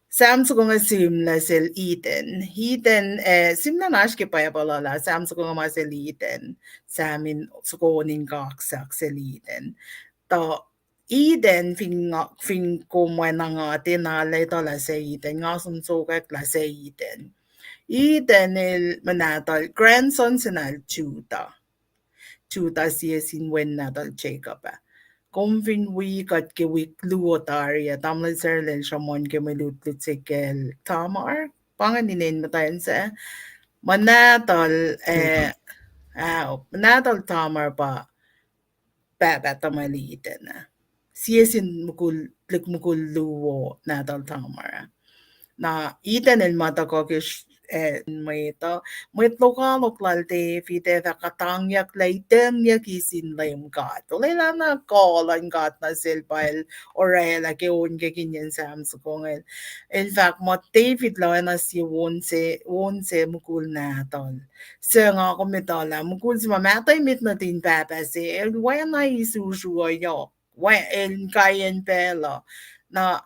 Sam soko inge sihmlac sel Eden. Eden, eh, sihmlac na oasr ke Bible uh lah Sam soko inge ma sel Eden. Sam in soko on in kaksak sel Eden. Tuh Eden fin nga-, fin kom oacna nga tiacna lwelah lah se Eden, nga som sokwack lah se Eden. Eden el muh nahtuhl, grandson se nahtuhl Judah. Judah sie sin wen nahtuhl Jacob ah. Kom fin wi kuht ke wik luo tari ah, tamuhlwel Sarlel sruhmuhn ke mwe lutlut se kacl Tamar, pa inge ninen muhtwacn sac. Muh nahtuhl, eh, ah, muh nahtuhl Tamar pa pahpah tuhmwacl Eden ah. Sie sin mukul, tuhlihk mukul luo nahtuhl Tamar ah. Na Eden el ma tuhkuh ke, eh, mwet uh, mwet lokoalok lal David ac fah kuhtangyuck lah itucngyuck sin Leum God. Olwelah na kuh luhn God nuh sel pa el orwaclah ke on ke kihnin Sam soko inge. El fahk muh David lah oacna sie on se, on se mukul nahtuhl. Suc nga kom etuh lah mukul se ma mahtuh emet nuhtin pahpah se, el oacna isusru uh yohk, el kaiyacn pacl uh. Na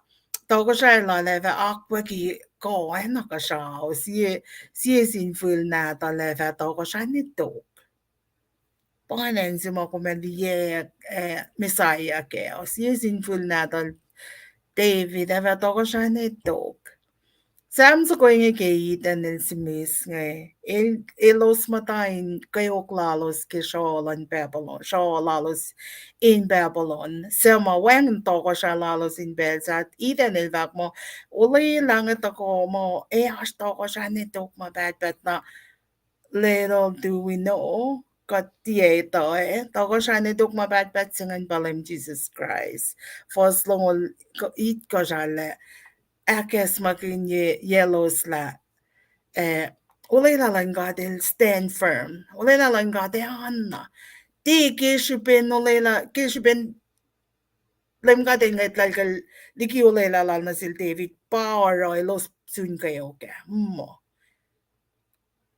tohkohsrahi lal ac fah akwucki kuh oacna kuhsrao, sie, sie sin fihl nahtuhl ac fah tohkohsra ne tok. Pa ingacn se ma kom ac liye, eh, Messiah kac, sie sin fihl nahtuhl David ac fah tohkohsra ne tok. Sam soko inge ke Eden el simis inge, el, elos muhta in kweok lalos ke sruoh luhn Babylon, sruoh lalos in Babylon. Suc ma wacngihn tohkohsra lalos in pacl sahyac. Eden el fahk muh, olwelah inge tuhkuh muh, ac oasr tohkohsra ne tok ma pahtpaht na, little do we know, kuht tiac etuh, eh, tohkohsra ne tok ma pahtpaht se ingacn pa Leum Jisus Kraist. Fuhs longoul itkohsr ah, ahkacsmakihnye elos lah, eh, olwelah luhn God el stand firm. Olwelah luhn God ac oanna. Tiac ke srihpen olwelah, ke srihpen Leum God el ngwetlah kacl liki olwelah lal nuh sel David, pa oruh elos sun kweok ah. Muh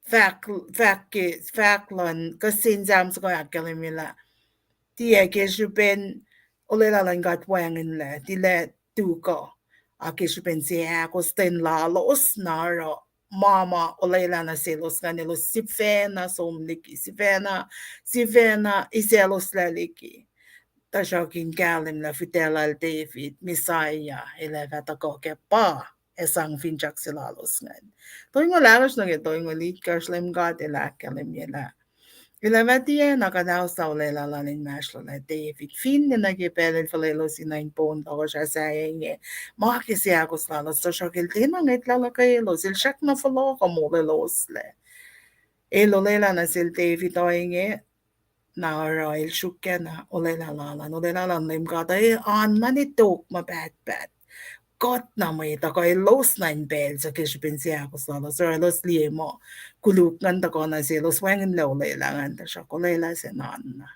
fahk, fahk ke, fahk luhn, kuh sin Sam soko ahkkahlwemye lah, tiac ke srihpen olwelah luhn God wacngihnlac, tilac tuhkuh, a ke srihpen seahkostwen lalos na oruh ma ma olwelah nuh selos ingacn elos sifacna som liki, sifacna, sifacna isacloslac liki. Tuhsruhk in kahlwem lah fihtac lal David, Messiah, el ac fah tuhkuh ke pa ac sang finsrak se lalos ingacn. Tolngoul ahkosr nuh ke tolngoul itkohsr, Leum God El ahkkahlwemye lah el ac fah tiacna kuhnahoslah olwelah lal inmahsrlon David. Finne nuh ke pacl el fuhlweloslac in poun tohkohsrah sahyac inge, ma ke seahkos lalos, tuhsruhk el tiacna ngwetlah luhkwelos, el srackna fohlohk uh molweloslac. El olwelah nuh sel David ohinge, na oruh el sruhkwack na olwelah lal an, olwelah luhn Leum God uh oan na ne tok ma pahtpaht. Kuht na mwet uh kuh elos na in pacl suc ke srihpen seahkos lalos, oruh elos liye muh koluk ingacn tuhkuh nuh selos, wacngihnlac olwelah ingacn, tuhsruhk olwelah se oan na.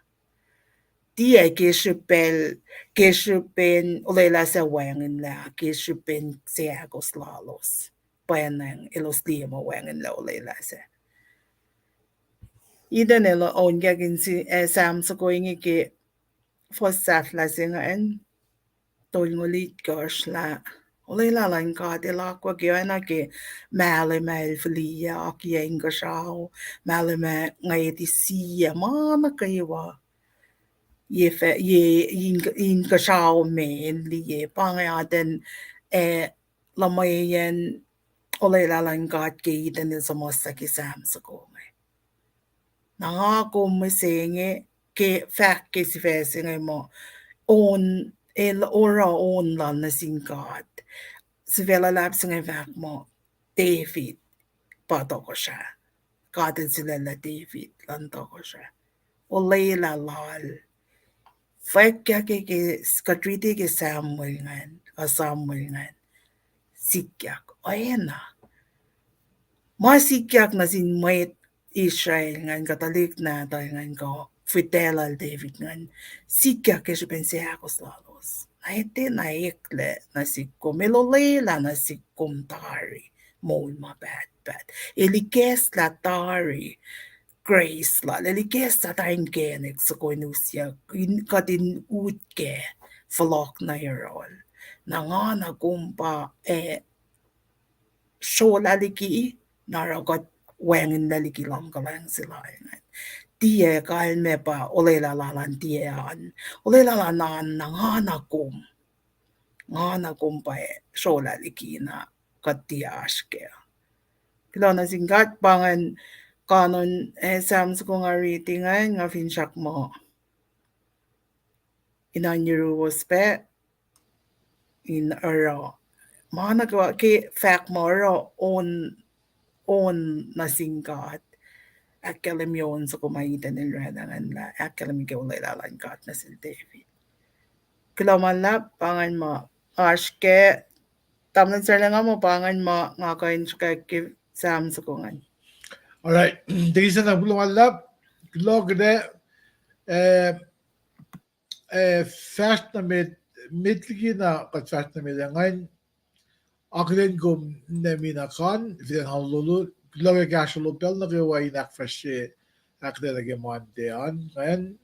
Tiac ke srihpen, ke srihpen olwelah sac wacngihnlac, ke srihpen seahkos lalos. Pwacnwacng elos liye muh wacngihnlac olwelah sac. Eden el onkakihn, eh, Sam soko inge ke fuhs sahflah se ingacn, tolngoul itkohsr lah olwelah luhn God el akwuck ke oacna ke mahlwem ah el fihliyac akiyac inkuhsrao, mahlwem ah ngwet isiyac ma nuh kwewa. Ye, ye in, inkuhsrao me el liye, pa inge atacn, eh, luhmweyacn olwelah luhn God ke Eden el suhmuhslah ke Sam soko inge. Na nga kom mihsenge ke fahk ke sifac se inge muh on, el oruh on lal nuh sin God. Sifac luhlahp se inge fahk muh David pa tohkohsrah. God el sulaclah David luhn tohkohsrah. Olwelah lal Fwackyak ke, ke, kuht riti ke Samuel ingacn, uh, Samuel ingacn. Sikyak, oacna. Ma sikyak nuh sin mwet Israel ingacn, kuh tuhlihk nahtuhl ingacn, kuh fihtac lal David ingacn, sikyak ke srihpen seahkos lalos. Na etuh na eklac nuh sihk kom, el olwelah nuh sihk kom tari moul ma pahtpaht. El ikacslah tari grace lal, el ikacslah tari inkacnek soko in usyak, in kuht in ut ke fohlohk nuh yohrohl. Na nga na kom pa, eh, srolah liki, na oruh kuht wacngihnlac liki luhngkuhlwacng se lal ingacn. Tiac kalmac pa olwelah lal an tiac an. Olwelah lal an na nga na kom. Nga na kom pa srolah liki na kuht tiac oasr kac. Kuloh nuh sin God, pa ingacn kanon, eh, Sam soko nga riti ingacn, nga finsrak muh in oan yuruwos pac, in oruh ma nuh kwewa ke fahk muh oruh on, on nuh sin God. Ahkkahlwemye on soko ma Ethan el oraclah ingacn lah ahkkahlwemye ke olwelah luhn God nuh sel David. Kuloh ma luhlahp, pa ingacn ma oasr kac, tamuhlwel Sarleng, nga muh pa ingacn ma nga kuh in srihkwack ke Sam soko ingacn. All right. Thank you, Sam, kuloh ma luhlahp. Kuloh kuht, eh, eh, fahsr nuh met, met liki na kuht fahsr nuh met ah ingacn. Akihlen kom Nehemiah Khan, fin acn Honolulu, kuloh ke kahsruh lom pacl nuh kwewa in ahkfahsrye, ahkuhtweyac nuh ke Monday an, ingacn,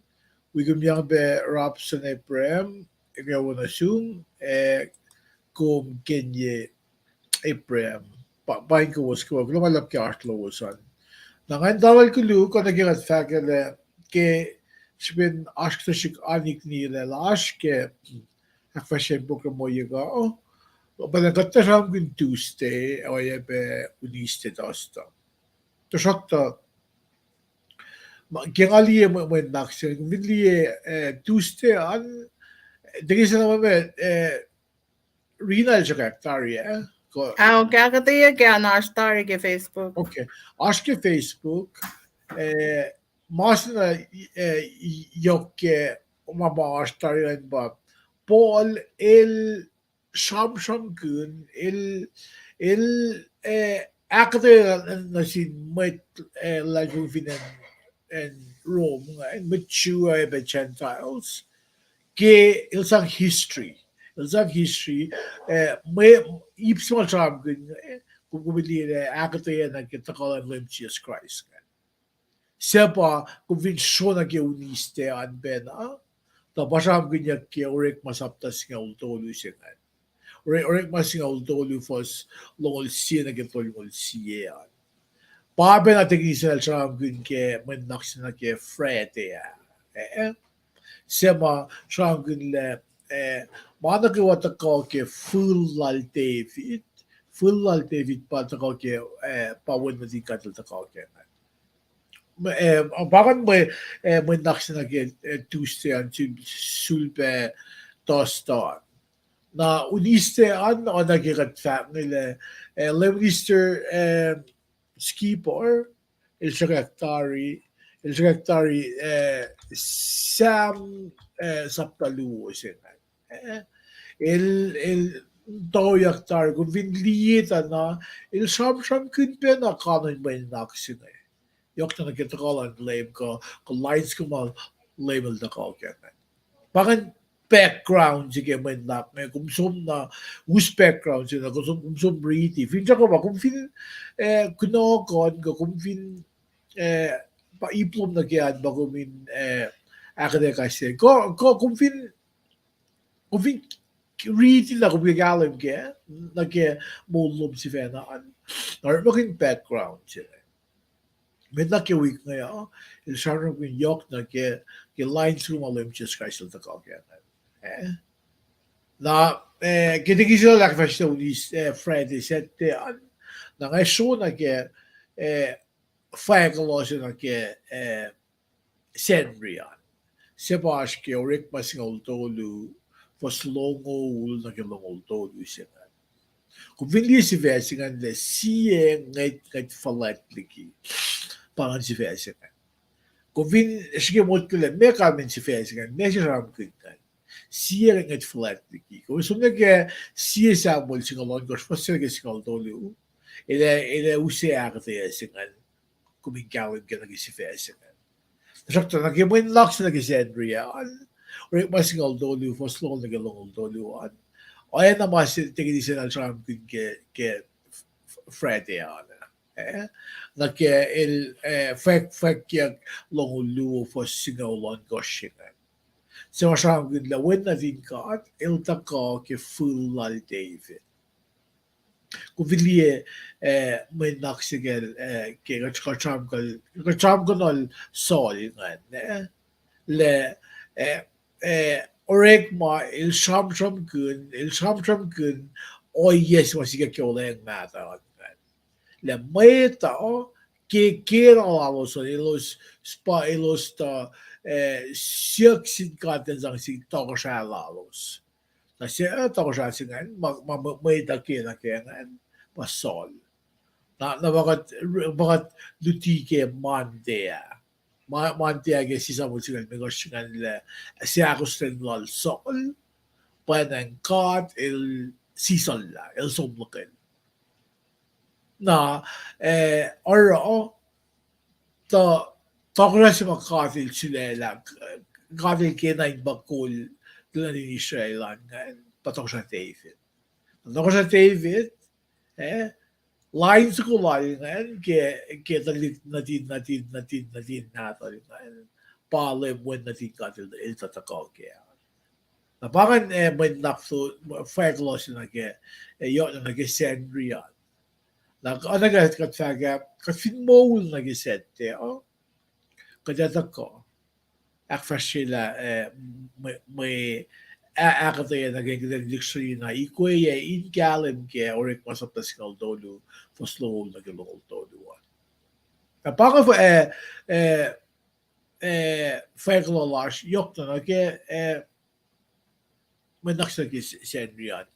wi kom yang pac Robson Abraham, eke wo nuh sum, eh, kom Kenye Abraham. Pa, paing kowos kwewa, kuloh ma luhlahp ke oasr lowos an. Na ingacn tamuhlwel koluk, kuh nuh ke kuht fahkwaclac ke srihpen oasr kuhtuh srihk oan iknilac lasr ke ahkfahsryeyacn program ohiyac uh. Pa na kuht tuh sramsramkihn Tuesday, oacyacpac Wednesday, Thursday. Tuhsruhktuh ma, ke nga liye mwe, mwe nuhnak se, fin liye, eh, Tuesday an, teke se na ma, eh, Rina el sruhkwack tari, eh? Ko- Ah, okay, ahkuhtweyac ke an oasr tari ke Facebook. Okay. Oasr ke Facebook, eh, ma se na, eh, yohk ke ma, ma oasr tari an pa Paul el sramsramkihn, el, el, eh, ahkuhtweyac nuh sin mwet, eh, luhlahlfongi fin acn, acn Rome, eh, mwet Jew, eh, pac Gentiles. Ke el sang history. El sang history, eh, mwe, ip se ma el sramsramkihn, eh, kom, kom liye, eh, ahkuhtweyac nuh ke tuhkuh luhn Leum Jisus Kraist. Suc pa, kom fin sro nuh ke Wednesday an pacna, tuh pa sramsramkihnyuck ke Orekma sapta singucul tolu se ingacn. Ore-, Orekma singucul tolu fuhs longoul sie nuh ke tolngoul sie an. Pa pacna teke se el sramsramkihn ke mwe nuhnak se nuh ke Friday ah. Eh, eh. Se ma sramsramkihn lah, eh, ma nuh kwewa tuhkuh ke fihl lal David, fihl lal David pa tuhkuh ke, eh, pa wen nuhtin God el tuhkuh ke ingacn. Eh, pa ingacn mwe, eh, mwe nuhnak se nuh ke, eh, Tuesday an sul, sulpac Thursday an. Na Wednesday an, oacna ke kuht fahk inge lah, eh, Lay Minister, eh, Skipper, el sruhkwack tari, el sruhkwack tari, eh, Sam, eh, sapta luo se ingacn. Eh, el, el toyak tari, kom fin liye tuh na, el sramsramkihn pacna kanon mwe nuhnak se inge. Yohk na nuh ke tuhkuh luhn Leum kuh, kuh lain soko ma Leum el tuhkuh ke ingacn. Pa ingacn background se ke mwe nuhnak inge, kom som na us background se na, kom som, kom som riti. Finsrak uh pa kom fin, eh, kunohkohn kuh kom fin, eh, pa ip lom nuh ke an pa kom in, eh, ahkuhtweyac kahs se. Kuh, kuh kom fin, kom fin riti na kom ke kahlwem kac, nuh ke moul lom sifacna an, orekmakihn background se. Met na ke wik inge uh, el sramsramkihn yohk nuh ke, ke lain soko ma Leum Jisus Kraist el tuhkuh ke ingacn. Eh? Na, eh, ke teke se lal ahkfahsrye Wednesday, eh, Friday, Saturday an, na nga sro nuh ke, eh, fahk elos nuh ke, eh, Sacnri an. Se pa oasr ke Orekma singucul tolu, fuhs longoul nuh ke longoul tolu se ingacn. Kom fin liye sifac se ingacn lah sie ngwetngwet fuhlwact liki. Pa ingacn sifac se ingacn. Kom fin srihke motko lah meac kalmacn sifac se ingacn, meac se sramsramkihn ingacn. Sie ngwet fuhlwact liki. Kom som nuh ke Sie Samuel singucul ohnkohsr, fuhs se nuh ke singucul tolu. El ac, el ac use ahkuhtweyac se ingacn. Kom in kahlwem ke nuh ke sifac se ingacn. Tuhsruhktuh nuh ke mwe nuhnak se nuh ke Sacnri an, Orekma singucul tolu, fuhs longoul nuh ke longoul tolu an. Oacna ma se tekeni se na el sramsramkihn ke, ke Friday an. Eh, nuh ke el, eh, fwack, fwackyak longoul luo fuhs singucul ohnkohsr se ingacn. Se ma sramsramkihn lah Wen nuhtin God el tuhkuh ke fihl lal David. Kom fin liye, eh, mwe nuhnak se ke, eh, ke kuht, kuht sramsramkihn, kuht sramsramkihn Saul ingacn, eh, lah, eh, eh, Orekma el sramsramkihn, el sramsramkihn ohiyac se ma sikyak ke Wuhlweacng Mahtuh an ingacn. Lah mwet uh ke, ke kena lalos an, elos spa, elos tuh, eh, siyuck sin God in sang sin tohkohsrah lalos. Na se, eh, tohkohsrah se ingacn, ma, ma, ma, mwet uh kena ke ingacn, pa Saul. Na, na pa kuht, pa kuht luti ke Monday ah. Ma-, Monday ah ke Sie Samuel singucul limekohsr ingacn lah, seahkostwen lal Saul, pwacnwacng God el sisallah, el som lukel. Na, eh, oruh, tuh, tohkohsrah se ma God el sulaclah, God el kena in pa kol tuhlihk nuhtin Israel an ingacn, pa tohkohsrah David. Tohkohsrah David, eh, lain soko lal ingacn ke, ke tuhlihk nuhtin, nuhtin, nuhtin, nuhtin nahtuhl ingacn, pa Leum Wen nuhtin God el, el tuhkuh kac. Na pa ingacn, eh, mwe nuhnak fahk lal se nuh ke, eh, yohk nuh ke Sacnri an. Na, oacna ke kuht fahk ah, kuht fin moul nuh ke Saturday uh, kuht ac tuhkuh ahkfahsryelah, eh, mwe, mwe, a-, ahkuhtweyac nuh ke kuht in lihksreni na ikweyac in kahlwem ke Orekma sapta singucul tolu, fuhs longoul nuh ke longoul tolu an. Na pa inge, eh, eh, eh, fahk lal lasr yohk nuh ke, eh, mwe nuhnak se ke Sacnri an.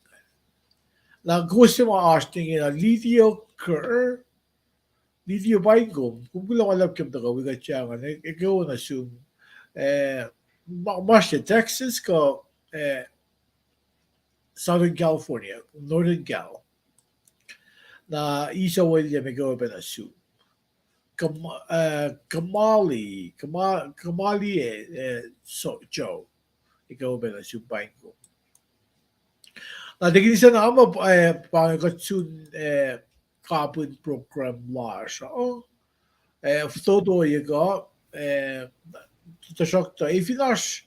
Na kowos se ma oasr ingena, Lidio Kerr, Lidio, paing kom, kom kuloh ma luhlahp ke tuhkuh wi kuht ingacn, ekuh wo nuh sum, eh, ma-, ma se Texas kuh, eh, Southern California, Northern Cal. Na Isa William, ekuh wo pac nuh sum. Kam-, eh, Kamali, Kama-, Kamali, eh, eh, so, Joe. Ekuh wo pac nuh sum, paing kom. Na tekini sacna ma, eh, pa inge kuht sun, eh, kapihn program lasr uh. Eh, fototo ekuh, eh, tuhsruhktuh, eh, fin oasr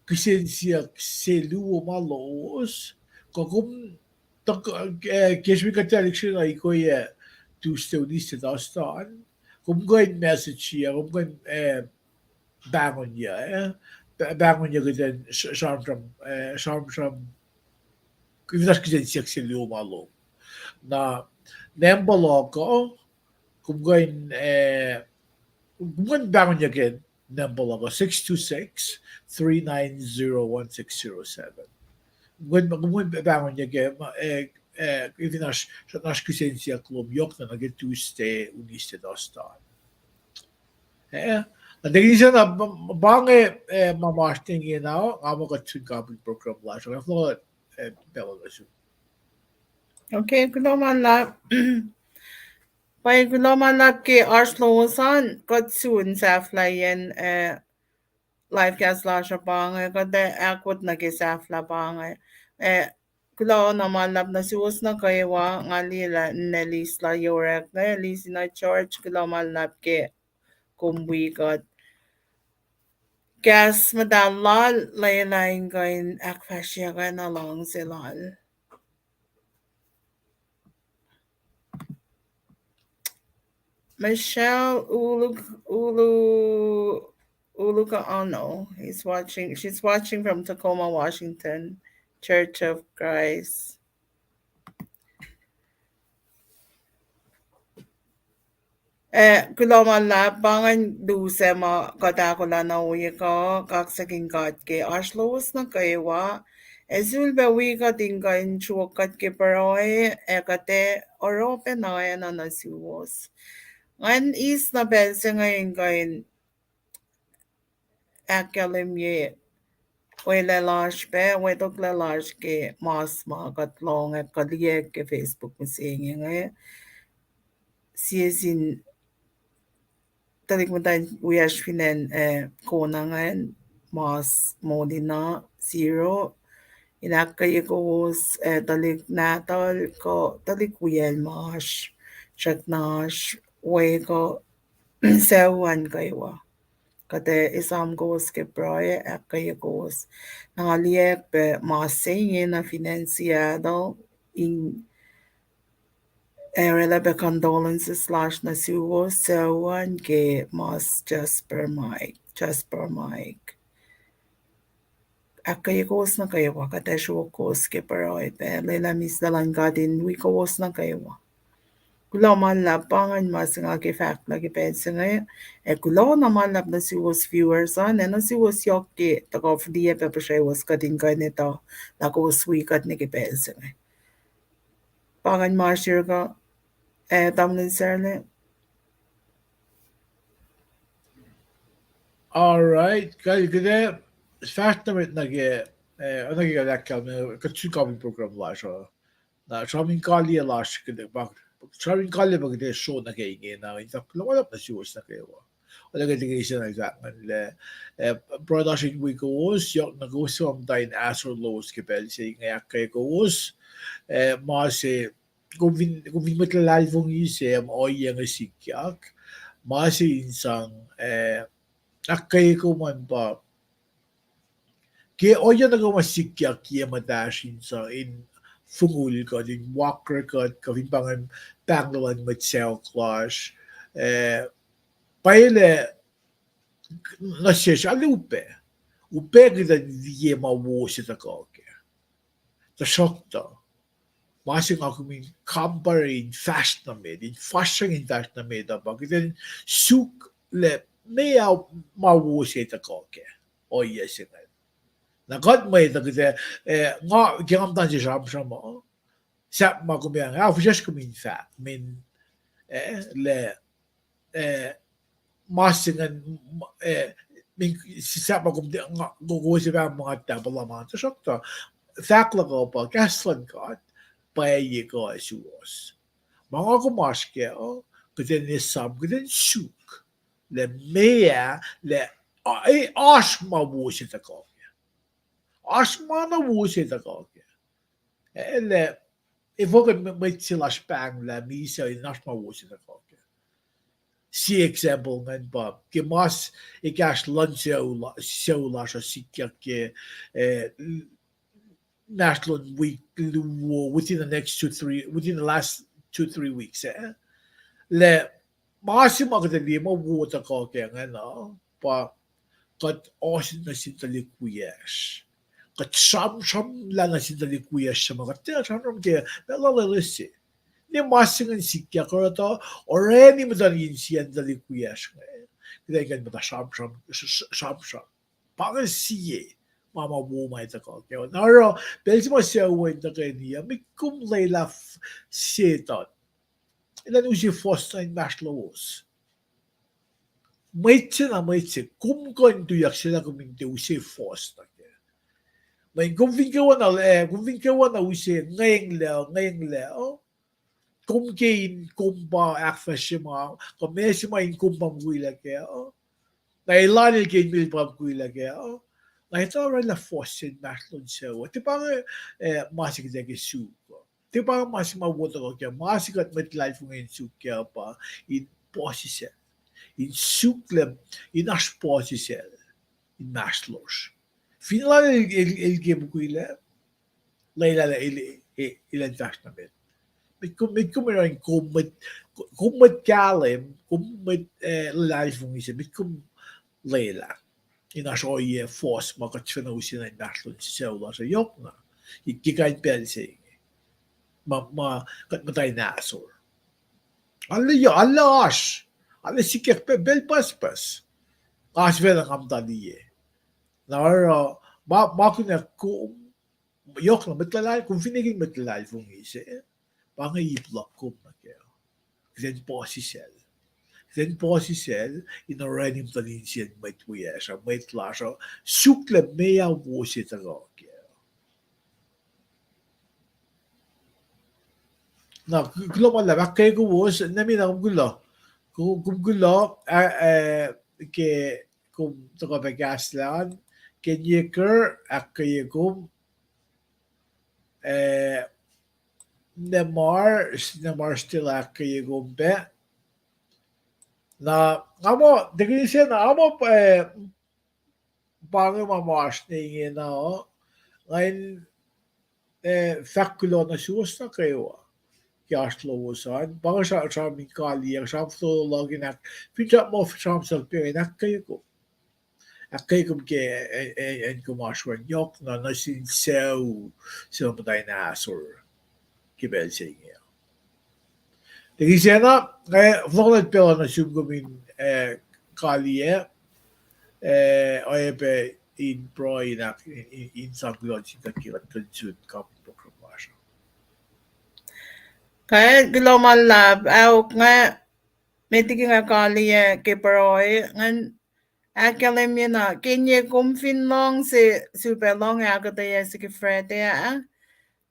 kihsen siyuck se luo ma lowos, kuh kom, tuh, eh, ke srihpen kuht ac lihksreni na ikweyac Tuesday, Wednesday, Thursday an, kom kuh in message-i, kom kuh in, eh, pahngonyuc, eh, pa-, pahngonyuc kuht in sr-, sramsram, eh, sramsram, fin oasr kihsen siyuck se luo ma lom. Na, number luhk uh, kom kuh in, eh, kom kuh in pahngonyuc ke number luhk uh, six two six, three nine zero, one six zero seven. Kom kuh in, kom kuh in pahngonyuc ke, eh, eh, fin oasr, oasr kihsen siyuck lom yohk nuh ke Tuesday, Wednesday, Thursday. Eh, na tekini sacna, pa inge, eh, ma oasr ingena, nga muh kuht sun kapihn program lasr uh, eh, pacl uh nuh sum. Okay, kuloh ma luhlahp. Pwacye, kuloh ma luhlahp ke oasr lowos an, kuht sun sahflahiyacn, eh, live cast lasr uh pa inge, kuht ac ahkwot nuh ke sahflah pa inge. Eh, kuloh na ma luhlahp nuh suwos nuh kwewa, nga liye lah ninac Lisa Yorek, ninac Lisa George, kuloh ma luhlahp ke kom wi kuht. Kahs muhtahl lal, lwelah in kuh in ahkfahsryeyuck na luhngse lal. Michelle Ulu, Ulu, Ulukaano is watching. She's watching from Tacoma, Washington, Church of Christ. Eh, kuloh ma luhlahp, pa ingacn lusac ma kuht ahkolah na wi kuh, kaksakihn God ke oasr lowos nuh kwewa, ac sulpac wi kuht in kuh in sruok kuht ke pruhe, ac kuht ac oruh pac na oacna nuh suwos. Ngan eis na pacl se inge in kuh in ahkkahlwemye welah lasr pac, wetoklac lasr ke mas ma kuht lohng ac kuh liye ke Facebook mihsenge inge. Sie sin tuhlihk muhtwacn wiyacsr fin acn, eh, Kona ingacn, mas molina, zero. In ahkkweye kowos, eh, tuhlihk nahtuhl kuh tuhlihk wiyacl ma oasr, srackna oasr, we kuh sucu an kwewa. Kuht ac esam kowos ke pruhe, ahkkweye kowos. Na nga liye pac mas se inge nuh fin acn Seattle, in oraclah pac condolences lasr nuh suwos sucu an ke mas Jasper Mike, Jasper Mike. Ahkkweye kowos nuh kwewa, kuht ac sruok kowos ke pruhe pac. Lwelah mihslac luhn God in wi kowos nuh kwewa. Kuloh ma luhlahp, pa ingacn ma se nga ke fahk lah ke pacl se inge, ac kuloh na ma luhlahp nuh suwos viewers an, ac nuh suwos yohk ke tuhkuh fihliyac pac puhsrewos kuht in kuh in etuh lah kowos wi kuht nuh ke pacl se inge. Pa ingacn ma sirkuh, eh, tamuhlwel Sarla. All right, kuht ac fahsr nuh met nuh ke, eh, nuh ke kuht ahkkahlwemye, kuht sun kapi program lasr uh. Na sramin kaliyac lasr, kuht, sramin kaliyac pa kuht ac sro nuh ke inge na, in fahk kuloh ma luhlahp nuh suwos nuh kwewa. Oacna ke tikin se na fahk ingacn lah, eh, pruhe lasr in wi kowos, yohk na kowos suc muhta in ahsor lowos ke pacl se inge, ahkkweye kowos, eh, ma se, kom fin, kom fin mwet luhlahlfongi se, ohiyac inge sikyak, ma se in sang, eh, ahkkweye kom an pa, ke ohiyac nuh kwewa ma sikyak ye muhtahsr in sang, in fongul kuht, in wakre kuht, kuh fin pa ingacn pahnglah luhn mwet sacohk lasr, eh, pwacye lah nuh sesr arlac upac. Upac kuht in liye ma wo se tuhkuh kac. Tuhsruhktuh, ma se nga kom in kampare in fahsr nuh met, in fahsr in fahsr nuh met uh pa kuht in suk lah meac ma wo se tuhkuh kac, ohiyac se ingacn. Na kuht mwet uh kuht ac, eh, nga, ke nga muhta se sramsram uh, sahp ma kom ac, nga fihsracsr kom in fahk, min, eh, lah, eh, ma se ingacn, eh, min, sahp ma kom, nga, kowos ac fah muh nga tahpuhla ma, tuhsruhktuh, fahk luhk uh pa kahs luhn God pwacye kuh suwohs. Ma nga kom oasr kac uh, kuht in esam, kuht in suk lah meac, lah, eh, oasr ma wo se tuhkuh kac. Oasr ma na wo se tuhkuh kac. Eh, lah, efuh kuh mwet se lasr pahnglah misac in oasr ma wo se tuhkuh kac. Sie example ingacn pa ke mas ekahsr luhn sucu lasr uh sikyak ke, eh, inmahsrlon wik luo, within the next two, three, within the last two, three weeks, eh? Lah, ma se ma kuht ac liye ma wo tuhkuh kac ingacn uh, pa kuht ohsun nuh sin tuhlihk wiyacsr. Kuht sramsramlah nuh sin tuhlihk wiyacsr suc ma kuht tiac sramsram kac, ma lal lese. Ne ma se ingacn sikyak oruh tuh, orani muhtuhn insiyacn tuhlihk wiyacsr inge, kuht in kuh in muhta sramsram, sramsram. Pa inge sie ma ma wo ma tuhkuh kac. Na oruh pacl se ma sucu in tuhkweni uh, met kom lwelah Setuhn elan use fohs nuh inmahsrlowos. Mwet se na mwet se, kom kuh in tuyak se lah kom in tiac use fohs nuh kac. Mweyen kom fin kwewana, eh, kom fin kwewana use ngwenglac, ngwenglac, uh, kom ke in kom pa ahkfahsrye ma, kuh meac se ma in kom pa mukwilac kac uh, na elal el ke in mel pa mukwilac kac uh, na etuh orwaclah fohs se inmahsrlon sucu uh. Tiac pa inge, eh, ma se kuht ac ke suk uh. Tiac pa inge ma se ma wo tuhkuh kac, ma se kuht mwet luhlahlfongi in suk kac uh pa in puhsisacl, in suk lah in oasr puhsisacl inmahsrlosr. Fin lal el, el, el ke mukwilac, lwelah el, el, el, elan fahsr nuh met. Met kom, met kom eran kom mwet, kom mwet kahlwem, kom mwet, eh, luhlahlfongi se, met kom lwelah in oasr ohiyac fohs ma kuht sifacna use nuh inmahsrlon sucu lasr uh, yohkna ke kain pacl se inge ma, ma kuht muhta in ahsor. Arlac, arlac oasr, arlac sikyak pacl, pacl pucspucs. Nga sifacna, nga muhta liye. Na oruh, ma, ma kunac kom, yohkna mwet luhlahl, kom fin ekihn mwet luhlahlfongi se, pa inge ip luhk kom nuh kac. Kuht in puhsisacl. Kuht in puhsisacl in orani muhtuhn insiyacn mwet wiyacsr uh, mwet lasr uh, suk lah meac wo se tuhkuh kac. Na, kuloh ma luhlahp, ahkkweye kowos, na mena kom kuloh. Kom kuloh, ah, eh, ke kom tuhkuh pac kahs lal, Kenyekar, ahkkweye kom, eh, Nemar, Nemar still ahkkweye kom pac. Na, nga muh, tekeni se na, nga muh, eh, pa inge ma masr ne ingena, nga in, eh, fahk kuloh nuh suwos nuh kwewa ke oasr lowos an, pa inge sra-, sram in kaliyac, sram fohlohkihn ahk, finsrak muh sram suk pac in ahkkweye kom. Ahkkweye kom ke, eh, eh, acn kom oasr we an, yohk na nuh sin sucu se muhta in ahsor ke pacl se inge. Tekeni se na, eh, fohlohk nuh pacl uh nuh sum kom in, eh, kaliyac, eh, oacyacpac in pruhe in ahk-, in, in, in sang kuloh sin God ke kuht kuh in sun kapin program lasr uh. Ke kuloh ma luhlahp, aok, nga met liki nga kaliyac ke pruhe, ngan ahkkahlwemye na, Kenye, kom fin lohng se, sulpac lohng ahkuhtweyac se ke Friday ah,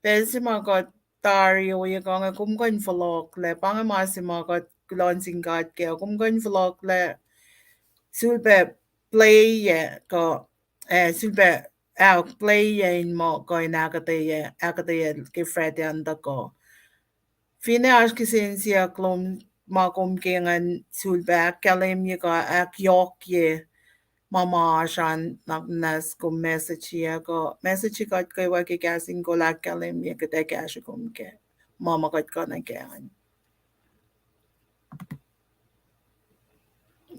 pacl se ma kuht tari ohiyac kuh inge, kom kuh in fohlohklac, pa inge ma se ma kuht kuloh nuh sin God kac, kom kuh in fohlohklac, sulpac play-yac kuh, eh, sulpac, ah, play-yac in muh kuh in ahkuhtweyac, ahkuhtweyac ke Friday an tuhkuh. Finne oasr kihsen siyuck lom ma kom ke ngan sulpac ahkkahlwemye kuh ahkyohkye ma ma oasr an, na muhnahs kom message-i kuh message-i kuht kwewa ke kahs in kol ahkkahlwemye kuht ac kahsruh kom kac ma ma kuht kuh nuh kac an.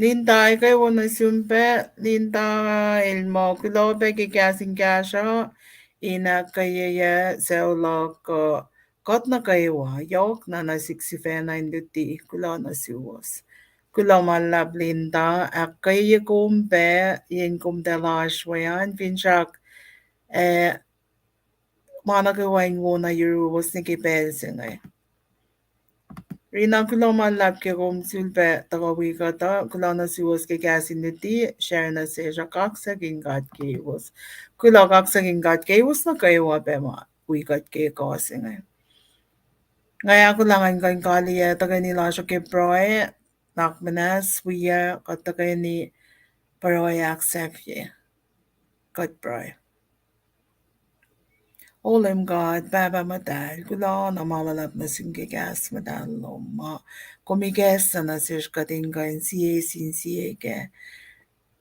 Linda, ahkkweye wo nuh sum pac, Linda, el muh kuloh pac ke kahs in kahsruh, in ahkkweyeyuc sucu luhk uh, kuht nuh kwewa, yohk na nuh sihk sifacna in luti, kuloh nuh suwos. Kuloh ma luhlahp Linda, ahkkweye kom pac, yen kom tuh lasr we an, finsrak, eh, ma nuh kwewa in wo nuh yuruwos nuh ke pacl se inge. Rina, kuloh ma luhlahp ke kom sulpac tuhkuh wi kuht uh, kuloh nuh suwos ke kahs in luti, share nuh sesr uh, kaksakihn God keiwos. Kuloh, kaksakihn God keiwos nuh kwewa pac ma wi kuht ke ekuh se inge. Nga ahkolah ngan kuh in kaliyac tuhkweni lasr uh ke pruhe, na muhnahs wi kuht tuhkweni pruhe ahksahfye. Kuht pruhe. O Leum God, Pahpah Muhtahl, kuloh na ma luhlahp nuh sum ke kahs muhtahl lom ma kom ikacslah nuh sesr kuht in kuh in sie sin sie kac.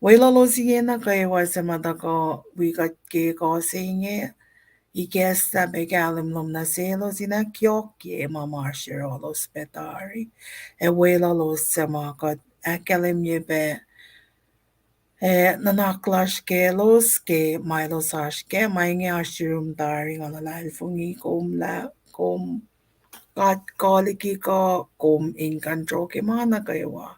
Weluhlos inge nuh kwewa suc ma tuhkuh wi kuht ke ekuh se inge, ikacslah pac kahlwem lom nuh selos in ahkyohkye ma ma oasr yohrohlos pac tari. Ac weluhlos suc ma kuht ahkkahlwemye pac, ac nuhnak lasr kaclos ke ma elos oasr kac, ma inge oasr yurum tari, nga luhlahlfongi kom lah kom God kuh liki kuh, kom in control ke ma nuh kwewa.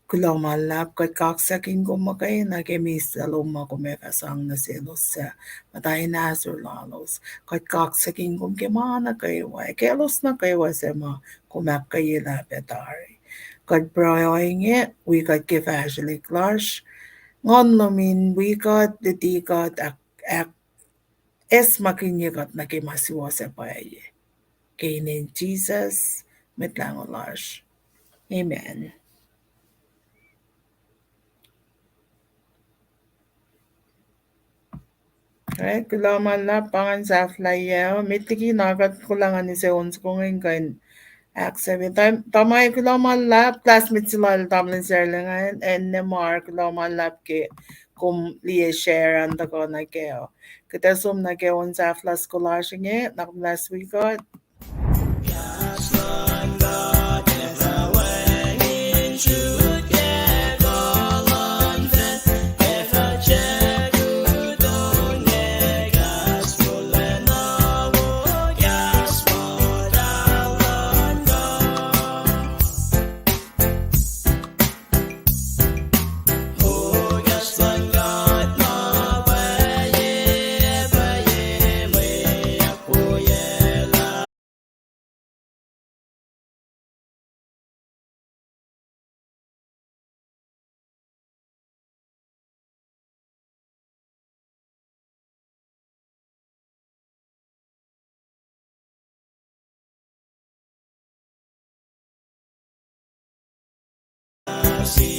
Kuloh ma luhlahp, kuht kaksakihn kom muhkwena ke misac lom ma kom ac fah sang nuh selos suc muhta in ahsor lalos. Kuht kaksakihn kom ke ma nuh kwewa, ac kaclos nuh kwewa suc ma kom ahkkweye lah pac tari. Kuht pruhe ohinge wi kuht ke fahsrwelihk lasr. Nguhn lom in wi kuht, luti kuht, ahk, ahk, esmakinye kuht nuh ke ma suwohs ac pwacye. Ke inen Jisus, Mwet Lahngo lasr. Amen. Kuloh ma luhlahp, pa ngan sahflahiyac uh, met liki na kuht kuloh ngan use on soko inge in kuh in ahksahfye. Tam-, Tamai, kuloh ma luhlahp, classmate se lal tamuhlwel Sarah Lengan, Anne Nemar, kuloh ma luhlahp ke kom liye share an tuhkuh nuh kac uh. Kuht ac som nuh ke on sahflah soko lasr inge, na kom last week uh. se